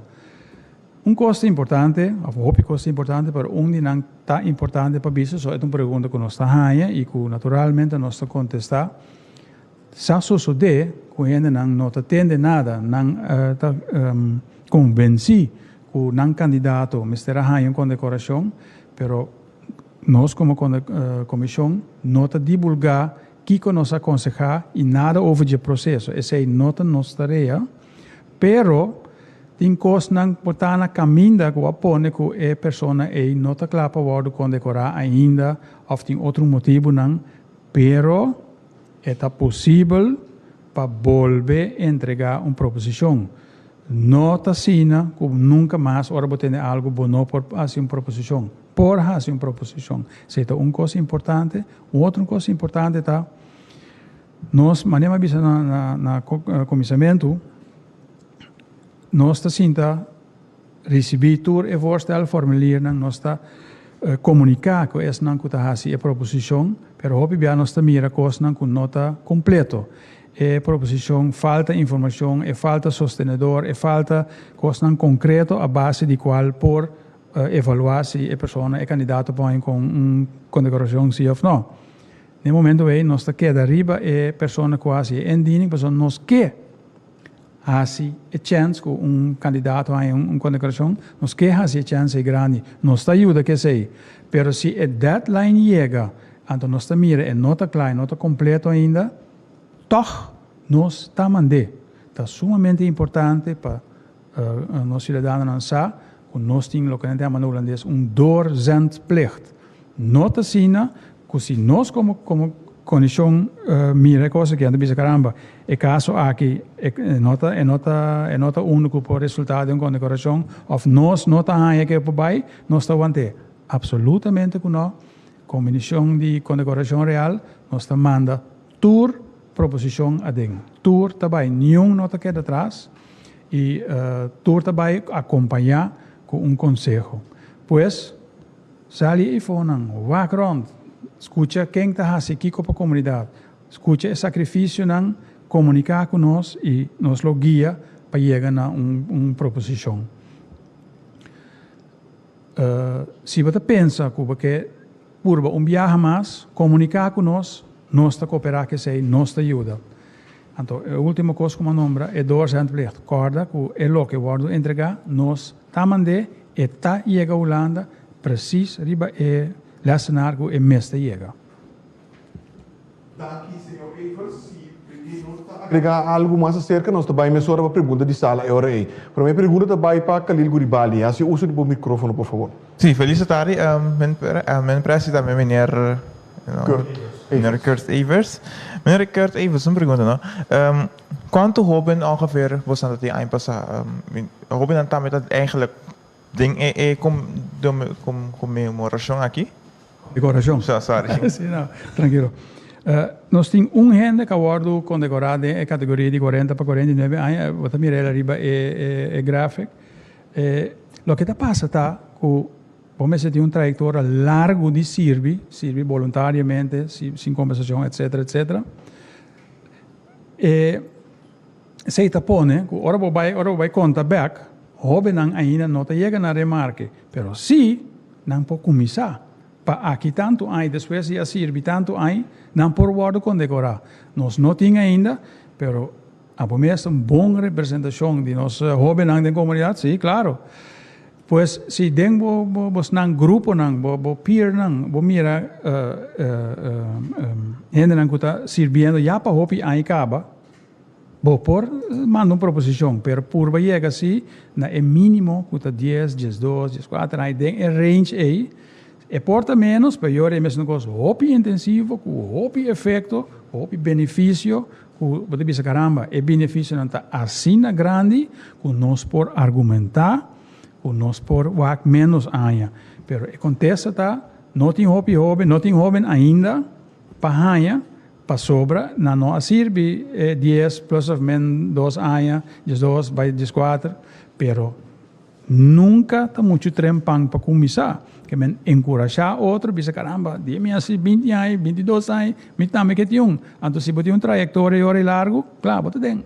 Un kos ta importante, òf hopi kos ta importante, pero un di nan ta importante pa bisa, so e ta un pregunta ku nos ta haña i ku naturalmente nos ta kontestá. Sa sosodé ku hendenan no ta tende nada, nan ta konvensí ku nan kandidato mester a haña un kondekorashon, pero nos komo komishon no ta divulgá kiko nos a konsehá i nada over dje proseso. Esei no ta nos tarea, pero tin kosnan por ta na kaminda ku a pone ku e persona ei no ta kla pa wòrdu kondekorá ainda òf tin otro motibunan, pero e ta posibel pa bolbe entregá un proposishon. No ta asina ku nunka mas ora bo tende algu bo no por hasi un proposishon. Por hasi un proposishon. Esei ta un kos importante. Un otro kos importante ta nos, manera mi a bisa na na kuminsamentu, nos ta sinta risibí tur e voorstelformuliernan, nos ta komuniká ku esnan ku ta hasi e proposishon, pero hopi bia nos ta mira kosnan ku no ta kompleto. E proposicion falta informacion, e falta sostenedor, e falta cosnan concreto a base di cual por evalua si e persona, e candidato por haña con un condecoracion si of no. Na e momento ey nos ta keda riba e persona cu haci e indiening pasobra nos ke haci e chens cu un candidato haña un condecoracion, nos ke haci e chens ey grandi, nos ta yuda cu esey, pero si e deadline yega anto nos ta mira e no ta cla, e no ta completo ainda, Tòg nos ta mand'é. Ta sumamente importante pa nos siudadanonan sa ku nos tin loke nan ta yama na hulandes un doorzendplicht. No ta asina ku si nos komo komo kondishon mira e kos aki, nan ta bisa karamba e kaso aki e no ta e no ta e no ta unu ku por resultá den un kondekorashon òf nos no ta haña ke por bai, nos ta want'é. Apsolutamente ku no. Komishon di Kondekorashon Real nos ta manda Tur proposicion aden. Tur ta bay, niun no ta keda atras y tur ta bay acompaña cu un conseho. Pues, sali e ifonan, wak rond, scucha ken ta haci kico pa comunidad, scucha e sacrificionan, comunica cu nos y nos lo guia pa yega na un proposicion. Si bo ta pensa cu bo ke purba un biaha mas, comunica cu nos, nos ta coopera cu esey, nos ta yuda. Anto, e ultimo cos cu mi a nombra, e doorzendplicht. Corda cu e loke wordo entrega, nos ta mand'e, e ta yega Hulanda precies riba e lessenaar cu e mester yega. Danki, señor Evers. Si Brigit no ta agrega algu mas acerca, nos ta bai mesora pa pregunta di sala e ora ei. Prome pregunta ta bai pa Khalil Guribali. Haci uso di bo microfono, por favor. Si, felis tardi, men presi tambe meneer Meneer Kurt Evers. Meneer Kurt Evers, un pregunta no. Cuanto hoben ongeveer boso ta tin aña pasa? Hobennan tambe ta eigenlijk den e conmemoracion aki? Decoracion. So, sorry. Sí, no, tranquilo. Nos tin un hende cu a wordo condecora den e categoria di 40 pa 49 aña, bo ta mira el ariba e graphic. Loke ta pasa ta cu bo mester tin un trayectoria largo di sirbi, sirbi boluntariamente, sin compensacion, etcetera, etcetera. E esey ta pone cu ora bo bay, ora bo bay conta bek, hobennan ainda no ta yega na remarke, pero si Nan por kuminsá. Pa aki tantu aña, despues di a sirbi tantu aña, nan por wòrdu kondekorá. Nos no tin ainda, pero abo mes ta un bon representashon di nos hóbennan den komunidat, sí, klaro. Pues, si den bo bosnan gruponan, bo bo peernan, bo mira hendenan ku ta sirbiendo ya pa hopi aña kaba, Bo por manda un proposicion, pero purba yega si na e minimo cu ta dies, diesdos, diescuater aña, den e range ey. E por ta menos, pero yora e mesun cos hopi intensivo, cu hopi efecto, cu hopi beneficio, cu bo ta bisa caramba, e beneficionan ta asina grandi cu nos por argumenta cu nos por wak menos aña. Pero e contesta ta, no tin hopi hoben, no tin hoben ainda pa haña. Pasobra nan no a sirbi e dies plus of min dos aña, diesdos bai dieskuater, pero nunka ta muchu trempan pa kuminsá. Ke men enkurashá otro, bisa karamba, di mi a hasi binti aña, bintidos aña, mi tambe ke tin un. Anto si bo tin un trayektoria yora i largu, kla, bo ta den.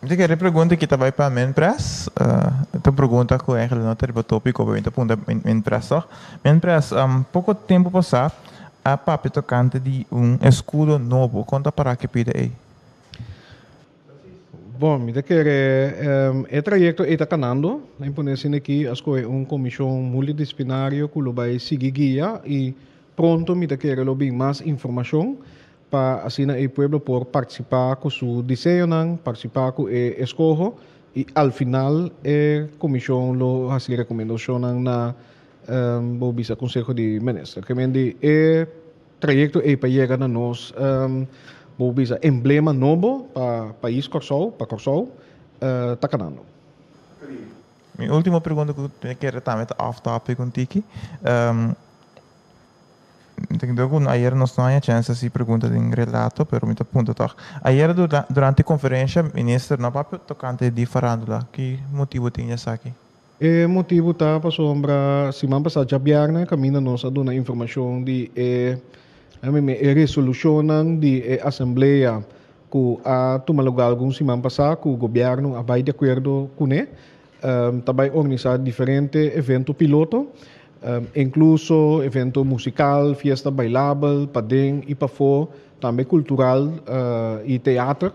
Mi ta kere pregunta ki ta bai pa Minpres. Ta un pregunta ku eigenlijk no ta riba topiko, pero mi ta punta Minpres tòg. Minpres, poko tempu pasá a papia tokante di un eskudo nobo. Kon ta pará ki pida ei? Bon, mi ta kere e trayekto ei ta kanando. Na imponé asina aki a skohe un komishon multidisiplinario ku lo bai sigui guia i pronto mi ta kere lo bin mas informashon. Pa asina e pueblo por partisipá ku su diseñonan, partisipá ku e eskoho i al final e komishon lo hasi rekomendashonnan na bo bisa Konseho di Minister. Ke men di e trayekto ei pa yega na nos bo bisa emblema nobo pa pais Kòrsou, pa Kòrsou ta kanando. Mi último pregunta ku mi kere tambe ta off topic un tiki. Mi ta kere ku ayer nos no haña chèns hasi pregunta den relato, pero mi ta punta tòg. Ayer durante konferensha minister no a papia tokante di farándula. Ki motibu tin esaki? E motibu ta pasobra siman pasá djabièrnè kaminda nos a duna informashon di e E resolushonnan di e asamblea ku a tuma lugá algun siman pasá ku gobièrnu a bai di akuerdo kuné, ta bai organisá diferente evento piloto, inkluso evento musikal, fiesta bailabel paden i pafó, tambe kultural i teater,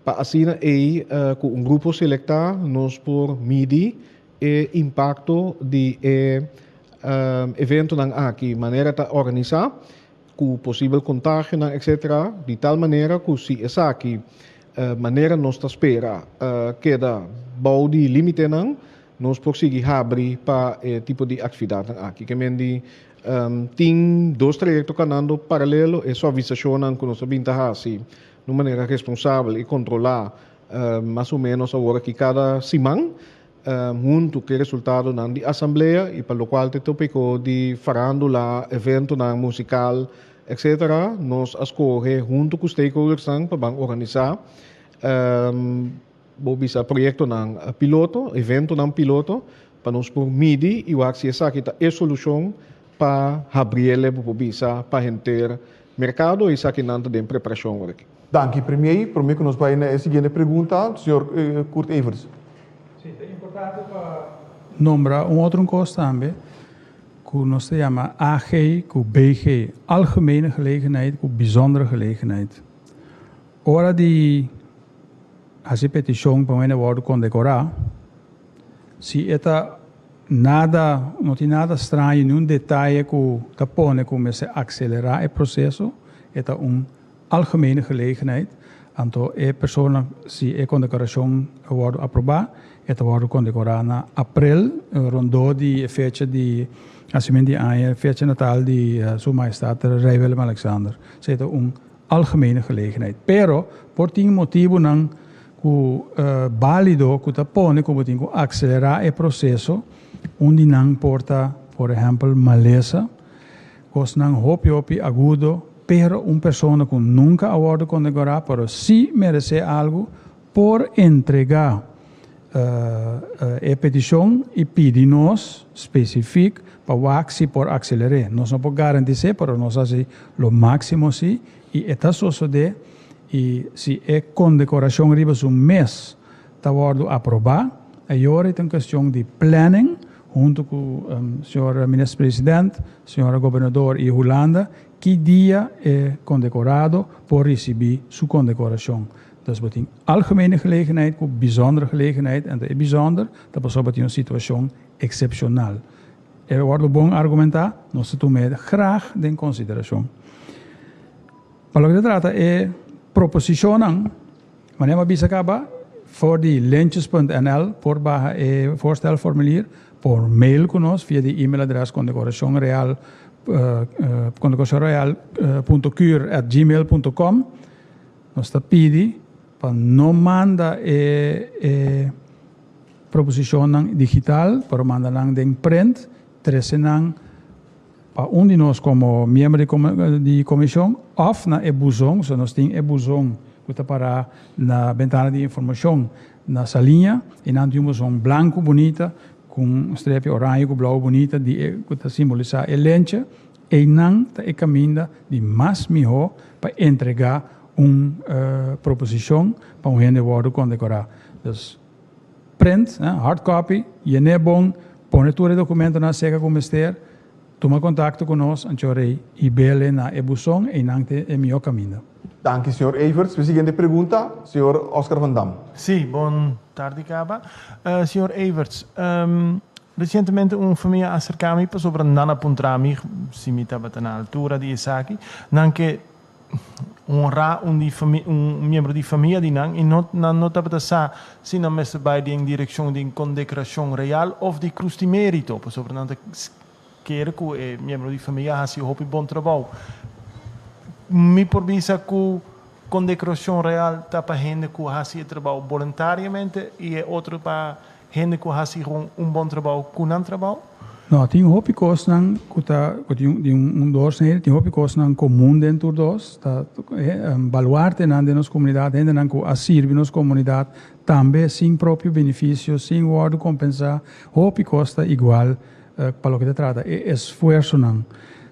pa asina ei ku un grupo selektá nos por midi e impakto di e eventonan aki, manera ta organisá, ku posibel kontagionan etcetera, di tal manera ku si esaki manera nos ta spera keda bou di límitenan, nos por sigui habri pa e tipo di aktividatnan aki. Ke men di tin dos trayekto kanando paralelo, e suavisashonnan ku nos ta bin ta hasi na un manera responsabel i kontrolá mas o ménos awor aki kada siman, huntu ku e resultadonan di asamblea i pa lokual ta e topiko di farándula, eventonan musikal, etcetera, nos a skohe huntu ku stakeholdersnan pa ban organisá bo bisa proyektonan piloto, eventonan piloto, pa nos por midi i wak si esaki ta e solushon pa habriele bo por bisa pa henter merkado i esakinan ta den preparashon awor aki. Danki Premier. Prome ku nos bai na e siguiente pregunta, señor Kurt Everts. Sí, ta importante pa nombra un otro kos tambe ku nos ta yama AG ku BG, algemene gelegenheid ku bijzondere gelegenheid. Ora di hasi petishon pa un hende wòrdu kondekorá, si e ta nada, no tin nada straño, niun detaye ku ta pone ku mester akselerá e proseso, e ta un algemene gelegenheid, anto e persona si e kondekorashon a wòrdu aprobá, e ta wòrdu kondekorá na aprel, rondó di e fecha di nasimentu di aña, fecha natal di Su Mahestat Rei Willem Alexander. Esei ta un algemene gelegenheid. Pero por tin motibunan ku bálido ku ta pone ku bo tin ku akselerá e proseso, un di nan por ta, por ehèmpel, malesa. Kosnan hopi hopi agudo, pero un persona ku nunka a wòrdu kondekorá pero sí meresé algu por entregá e petishon i pidi nos spesifik pa wak si por akseler'é. Nos no por garantis'é pero nos hasi lo máksimo sí i e ta sosodé i si e kondekorashon riba su mes ta wòrdu aprobá, ayora e ta un kestion di planning huntu ku señor Minister President, señora Gobernador i Hulanda, ki dia e kondekorado por risibí su kondekorashon. Dus bo tin algemene gelegenheid ku bijzondere gelegenheid, en e bijzonder ta pasobra bo tin un situashon eksepshonal. E wòrdu bon argumentá, nos ta tuma e graag den konsiderashon. Pa loke ta trata e proposishonnan, Manera mi a bisa caba, for di lentjes.nl por baha e voorstelformulier, por mail cu nos via di e-mailadres condecoracionreal condecoracionreal.cur@gmail.com. Nos ta pidi pa no manda e e proposicionnan digital, pero manda nan den print, trece nan pa un di nos komo miembro di komishon òf na e buzon, so nos tin e buzon ku ta pará na bentana di informashon na Saliña i nan tin un buzon blanku bunita ku un strepi oraño ku blou bunita di e ku ta simbolisá e lenche, einan ta e kaminda di mas mihó pa entregá un proposishon pa un hende wòrdu kondekorá. Dus print, hard copy, yen'é bon, pone tur e dokumentonan seka ku mester, tuma kontakto ku nos, ancho rei i bele na e buson, einan ta e mihó kaminda. Danki señor Everts. Mi siguiente pregunta, señor Oscar van Dam. Sí, bon tardi kaba. Señor Everts, recientemente un famia a acerca mi pasobra nan a puntra mi si mi tabata na altura di esaki. Nan ke honrá un di un miembro di famia di nan i no nan no tabata sa si nan mester bai den direkshon di kondekorashon real òf di Krus di Mérito, pasobra nan ta kere ku e miembro di famia a hasi hopi bon trabou. Mi por bisa ku kondekorashon real ta pa hende ku hasi e trabou boluntariamente i e otro pa Hende ku hasi ron un bon trabou ku nan trabou? No, tin hopi kosnan ku ta ku tin di un doorsnede, tin hopi kosnan komun den tur dos. Ta baluartenan den nos komunidat, hendenan ku a sirbi nos komunidat tambe sin propio benefisio, sin wòrdu kompensá. Hopi kos ta igual pa loke ta trata e esfuersonan.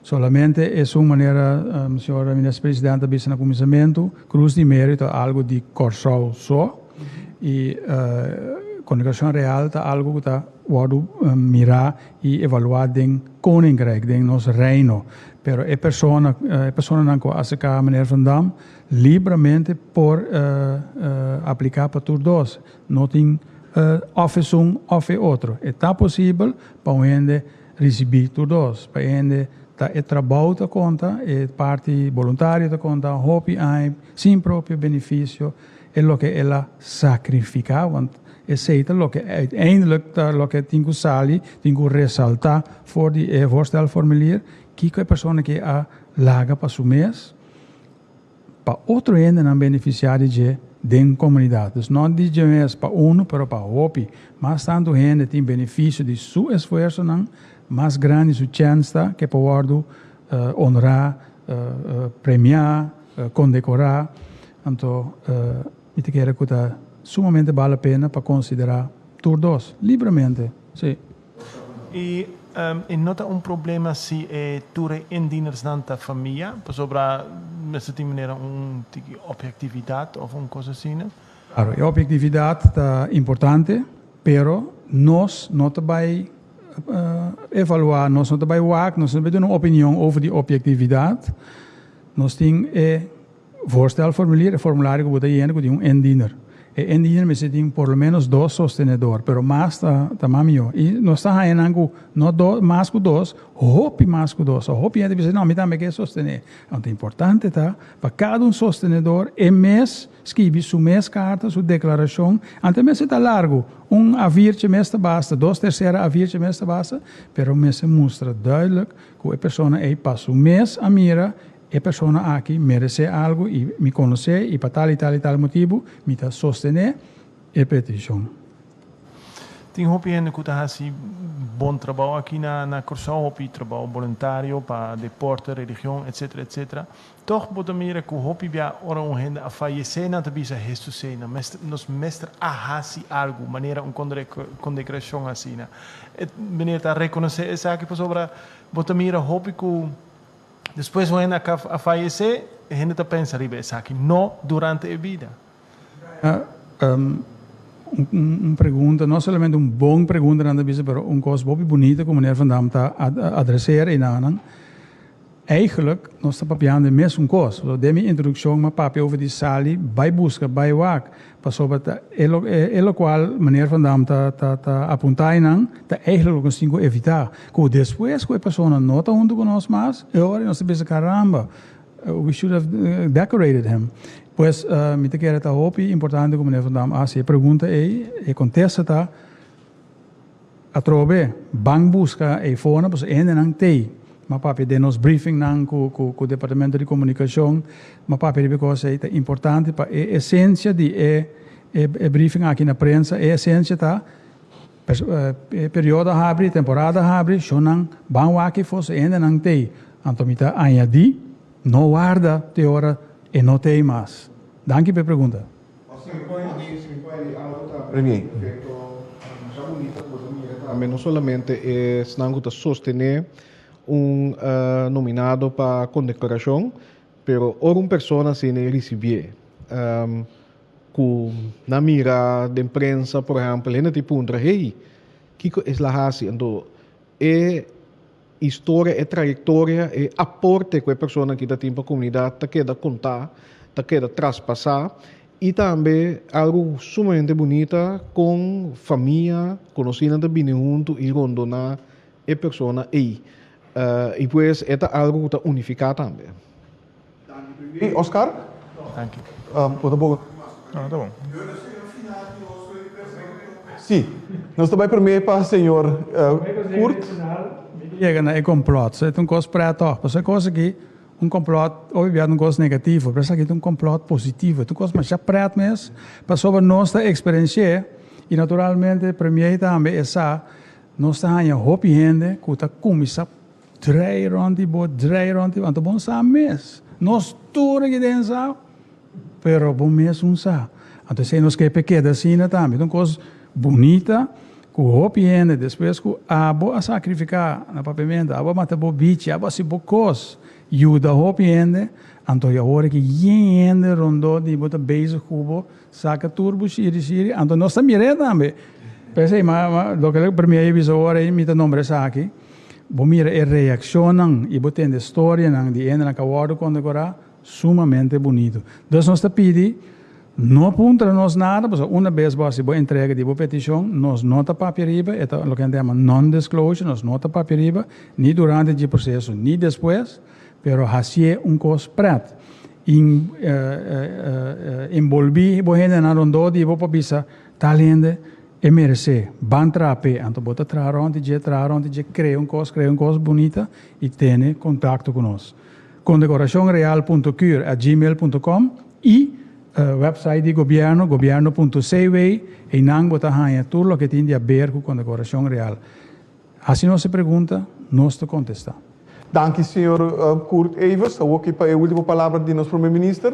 Solamente esun manera señor Minister President a bisa na kuminsamentu, Krus di Mérito ta algu di Kòrsou so i Kondekorashon Real ta algu ku ta wòrdu mirá i evaluá den Koninkrijk, den nos Reino. Pero e persona, e personanan ku a aserká meneer Van Dam libramente por apliká pa tur dos. No tin òf esun òf e otro. E ta posibel pa un hende Risibí tur dos. Pa e hende ta e trabou ta konta, e parti boluntario ta konta, hopi aña sin propio benefisio, e loke el a sakrifiká, want esei ta loke uiteindelijk ta loke tin ku sali, tin ku resaltá for di e voorstelformulier, kiko e persona ke a laga pa su mes, pa otro hendenan benefisiá di dje den komunidat. Dus no di dje mes pa unu, pero pa hopi. Mas tantu hende tin benefisio di su esfuersonan, mas grandi su chèns ta ke por wòrdu onrá, premiá, kondekorá. Anto mi ta kere ku ta sumamente bal la pena pa konsiderá tur dos, libremente, sí. I e no ta un problema si e tur e indienersnan ta famia, pasobra mester tin manera un tiki objektividat of un kos asina. Klaro, e objektividat ta importante, pero nos no ta bai evaluá, nos no ta bai wak, nos no ta bai duna un opinion over di objektividat. Nos tin e Voorstelformulier, e formulario ku bo ta yena ku tin un indiener. E indiener mester tin por lo menos dos sostenedor, pero mas ta ta mas mihó. I nos ta haña nan ku no dos, mas ku dos, hopi mas ku dos. So hopi hende bisa, no, mi tambe ke sostené. Anto importante ta pa kada un sostenedor e mes skibi su mes karta, su deklarashon. Anto e mester ta largu, un A-viertje mes ta basta, dos tersera A-viertje mes ta basta, pero mester mustra duidelijk ku e persona ei pa su mes a mira E persona aki meresé algu i mi konosé i pa tal i tal i tal motibu mi ta sostené e petishon. Tin hopi hende ku ta hasi bon trabou aki na na Kòrsou, hopi trabou boluntario pa deporte, religion, etsetera, etsetera. Tòg bo ta mira ku hopi bia ora un hende a fayesé nan ta bisa Hesusé nan mester nos mester a hasi algu manera un kondekorashon asina. E meneer ta rekonosé esaki pasobra bo ta mira hopi ku Despues un hende a fayesé, e hende ta pensa riba esaki, no durante e bida. Un pregunta, no solamente un bon pregunta nan ta bisa, pero un kos hopi bunita ku meneer Van Dam ta adreseer einanan. Eigenlijk nos ta papiando e mesun kos. Den mi introdukshon mi a papia over di sali bai buska, bai wak. Pasobra ta e lo e lokual meneer Van Dam ta ta ta apuntá einan ta eigenlijk loke nos tin ku evitá. Ku despues ku e persona no ta huntu ku nos mas, e ora nos ta bisa caramba, we should have decorated him. Pues mi ta kere ta hopi importante ku meneer Van Dam a hasi e pregunta ei, e kontesta ta Atrobe, ban buska eifonan pasobra e hendenan t'ei. M'a papia den nos briefingnan ku ku departamento di komunikashon, m'a papia riba e kos ei. Ta importante pa e esensia di e e briefing aki na prensa, e esensia ta e periodo a habri, e temporada a habri, shownan ban wak eifo e hendenan t'ei. Anto mi ta añadí, no warda te ora e no t'ei mas. Danki pa e pregunta. Tambe no solamente esnan ku ta sostené un nominado pa kondekorashon, pero ora un persona asina e risibié, ku nan mira den prensa por ehèmpel, hende ta puntra, hey, kiko es la hasi? Anto e historia, e trayektoria, e aporte ku e persona aki ta tin pa komunidat ta keda kontá, ta keda traspasá i tambe algu sumamente bunita kon famia, konosínan ta bini huntu i rondoná e persona ei. I pues e ta algu ku ta unifiká tambe. Danki Oscar. Danki. Bo ta boga. No, ta bon. Sí, nos ta bai promé pa señor Kurt. Yega na e complot. So e ta un kos pret tòg. Pasobra e kos aki, un complot, hopi bia ta un kos negativo, pero esaki ta un complot positivo. E ta un kos masha pret mes, pasobra nos ta eksperensi'é, i naturalmente premier tambe e sa, nos ta haña hopi hende ku ta kuminsá Drei rond di bo, drei rond di bo. Anto bon sa mes. Nos tur aki den sa, pero bo mes un sa. Anto esei nos ke p'e keda asina tambe. Ta un kos bunita. Ku hopi hende despues ku abo a sakrifiká na papiamentu, abo a mata bo bichi, abo a hasi bo kos, yuda hopi hende, anto i awor ki yen hende rondó di bo ta bezig ku bo, saka tur bo shiri shiri, anto nos ta mir'é tambe. P'esei, ma loke Premier a bisa awor ei, mi ta nombra esaki, bo mira e reakshonnan i bo tende storianan di hendenan ku a wòrdu kondekorá, Sumamente bunito. Dus nos ta pidi, no puntra nos nada, pasobra una bes bo hasi bo entrega di bo peticion, nos no ta papia riba, e ta loke nan ta yama non-disclosure, nos no ta papia riba, ni durante dje proceso, ni despues, pero hacié un cos pret. In enbolbi bo hendenan rondó di bo pa bisa, tal hende e merecé, ban traha p'e. Anto bo ta traha rond di dje, traha rond di dje, crea un cos, crea un cos bunita y tene contacto cu nos. Condecoracionreal.cur@gmail.com y website di gobierno gobierno.cw einan bo ta haña tur loke tin di haber cu Condecoracion Real. Haci nos e pregunta, nos ta contesta. Danki señor Kurt Evers. Awor ki pa e ultimo palabra di nos Prome Minister.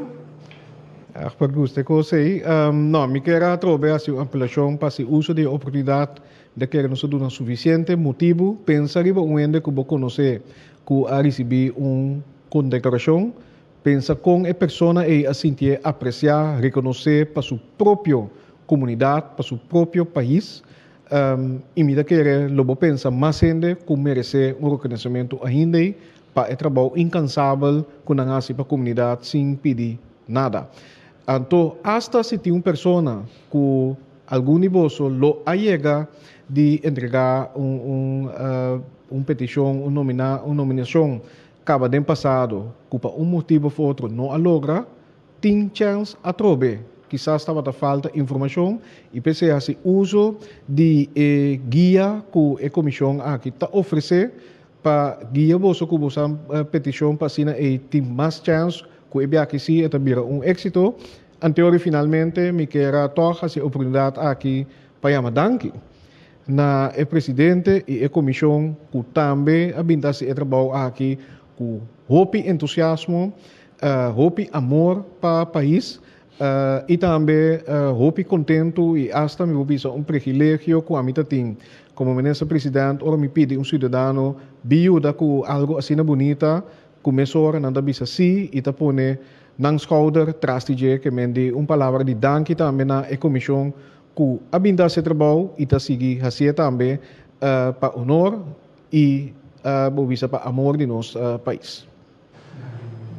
Egbert gusta e cos ey. No, mi kier atrobe haci un apelacion pa haci uso di e oportunidad de kere nos a duna suficiente motibu pensa riba un hende cu bo conoce ku a risibí un kondekorashon, pensa kon e persona ei a sintié apresiá, rekonosé pa su propio komunidat, pa su propio pais. I mi ta kere lo bo pensa mas hende ku meresé un rekonosementu ainda ei pa e trabou inkansabel ku nan hasi pa komunidat sin pidi nada. Anto, asta si tin un persona ku algun di boso lo a yega di entregá un un petishon, un nomina, un nominashon kaba den pasado ku pa un motibu of otro no a logra, tin chèns atrobe. Kisas tabata falta informashon i p'esei hasi uso di e guia ku e komishon aki ta ofresé pa guia boso ku boso petishon pa asina ei tin mas chèns ku e biaha si e ta bira un éksito. Anteori finalmente mi kier a tòg hasi e oportunidat aki pa yama danki na e presidente i e komishon ku tambe a bin ta hasi e trabou aki ku hopi entusiasmo, hopi amor pa pais i tambe hopi kontentu i asta mi por bisa un prigilegio ku ami ta tin komo minister president ora mi pidi un siudadano bin yuda ku algu asina bunita ku mesora nan ta bisa si i ta pone nan skouder tras di dje ke men di un palabra di danki tambe na e komishon ku a bin ta hasi e trabou i ta sigui hasié tambe pa honor i bo bisa pa amor di nos pais.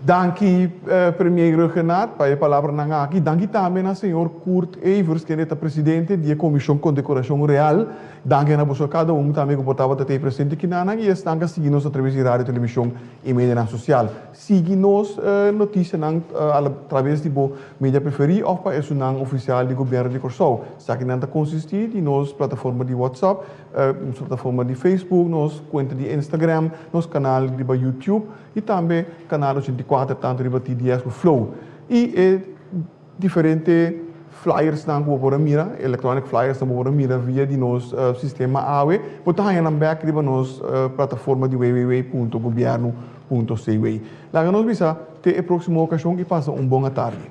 Danki Premier Rhuggenaath pa e palabranan aki. Danki tambe na señor Kurt Evers kende ta presidente di e Komishon Kondekorashon Real. Danki na boso kada un tambe ku por tabata tei presente kinanan i esnan ku a sigui nos atraves di radio, televishon i medianan sosial. Sigui nos notisianan atraves di bo media preferí òf pa esunnan ofisial di Gobièrnu di Kòrsou. Esakinan ta konsistí di nos plataforma di WhatsApp, nos plataforma di Facebook, nos kuenta di Instagram, nos kanal riba YouTube i tambe kanal 84 tantu riba TDS ku Flow. I e diferente flyersnan ku bo por a mira, electronic flyersnan bo por a mira via di nos sistema awe, bo ta haña nan bèk riba nos plataforma di www.gobierno.cw. Laga nos bisa te e próksimo okashon i pasa un bon atardi.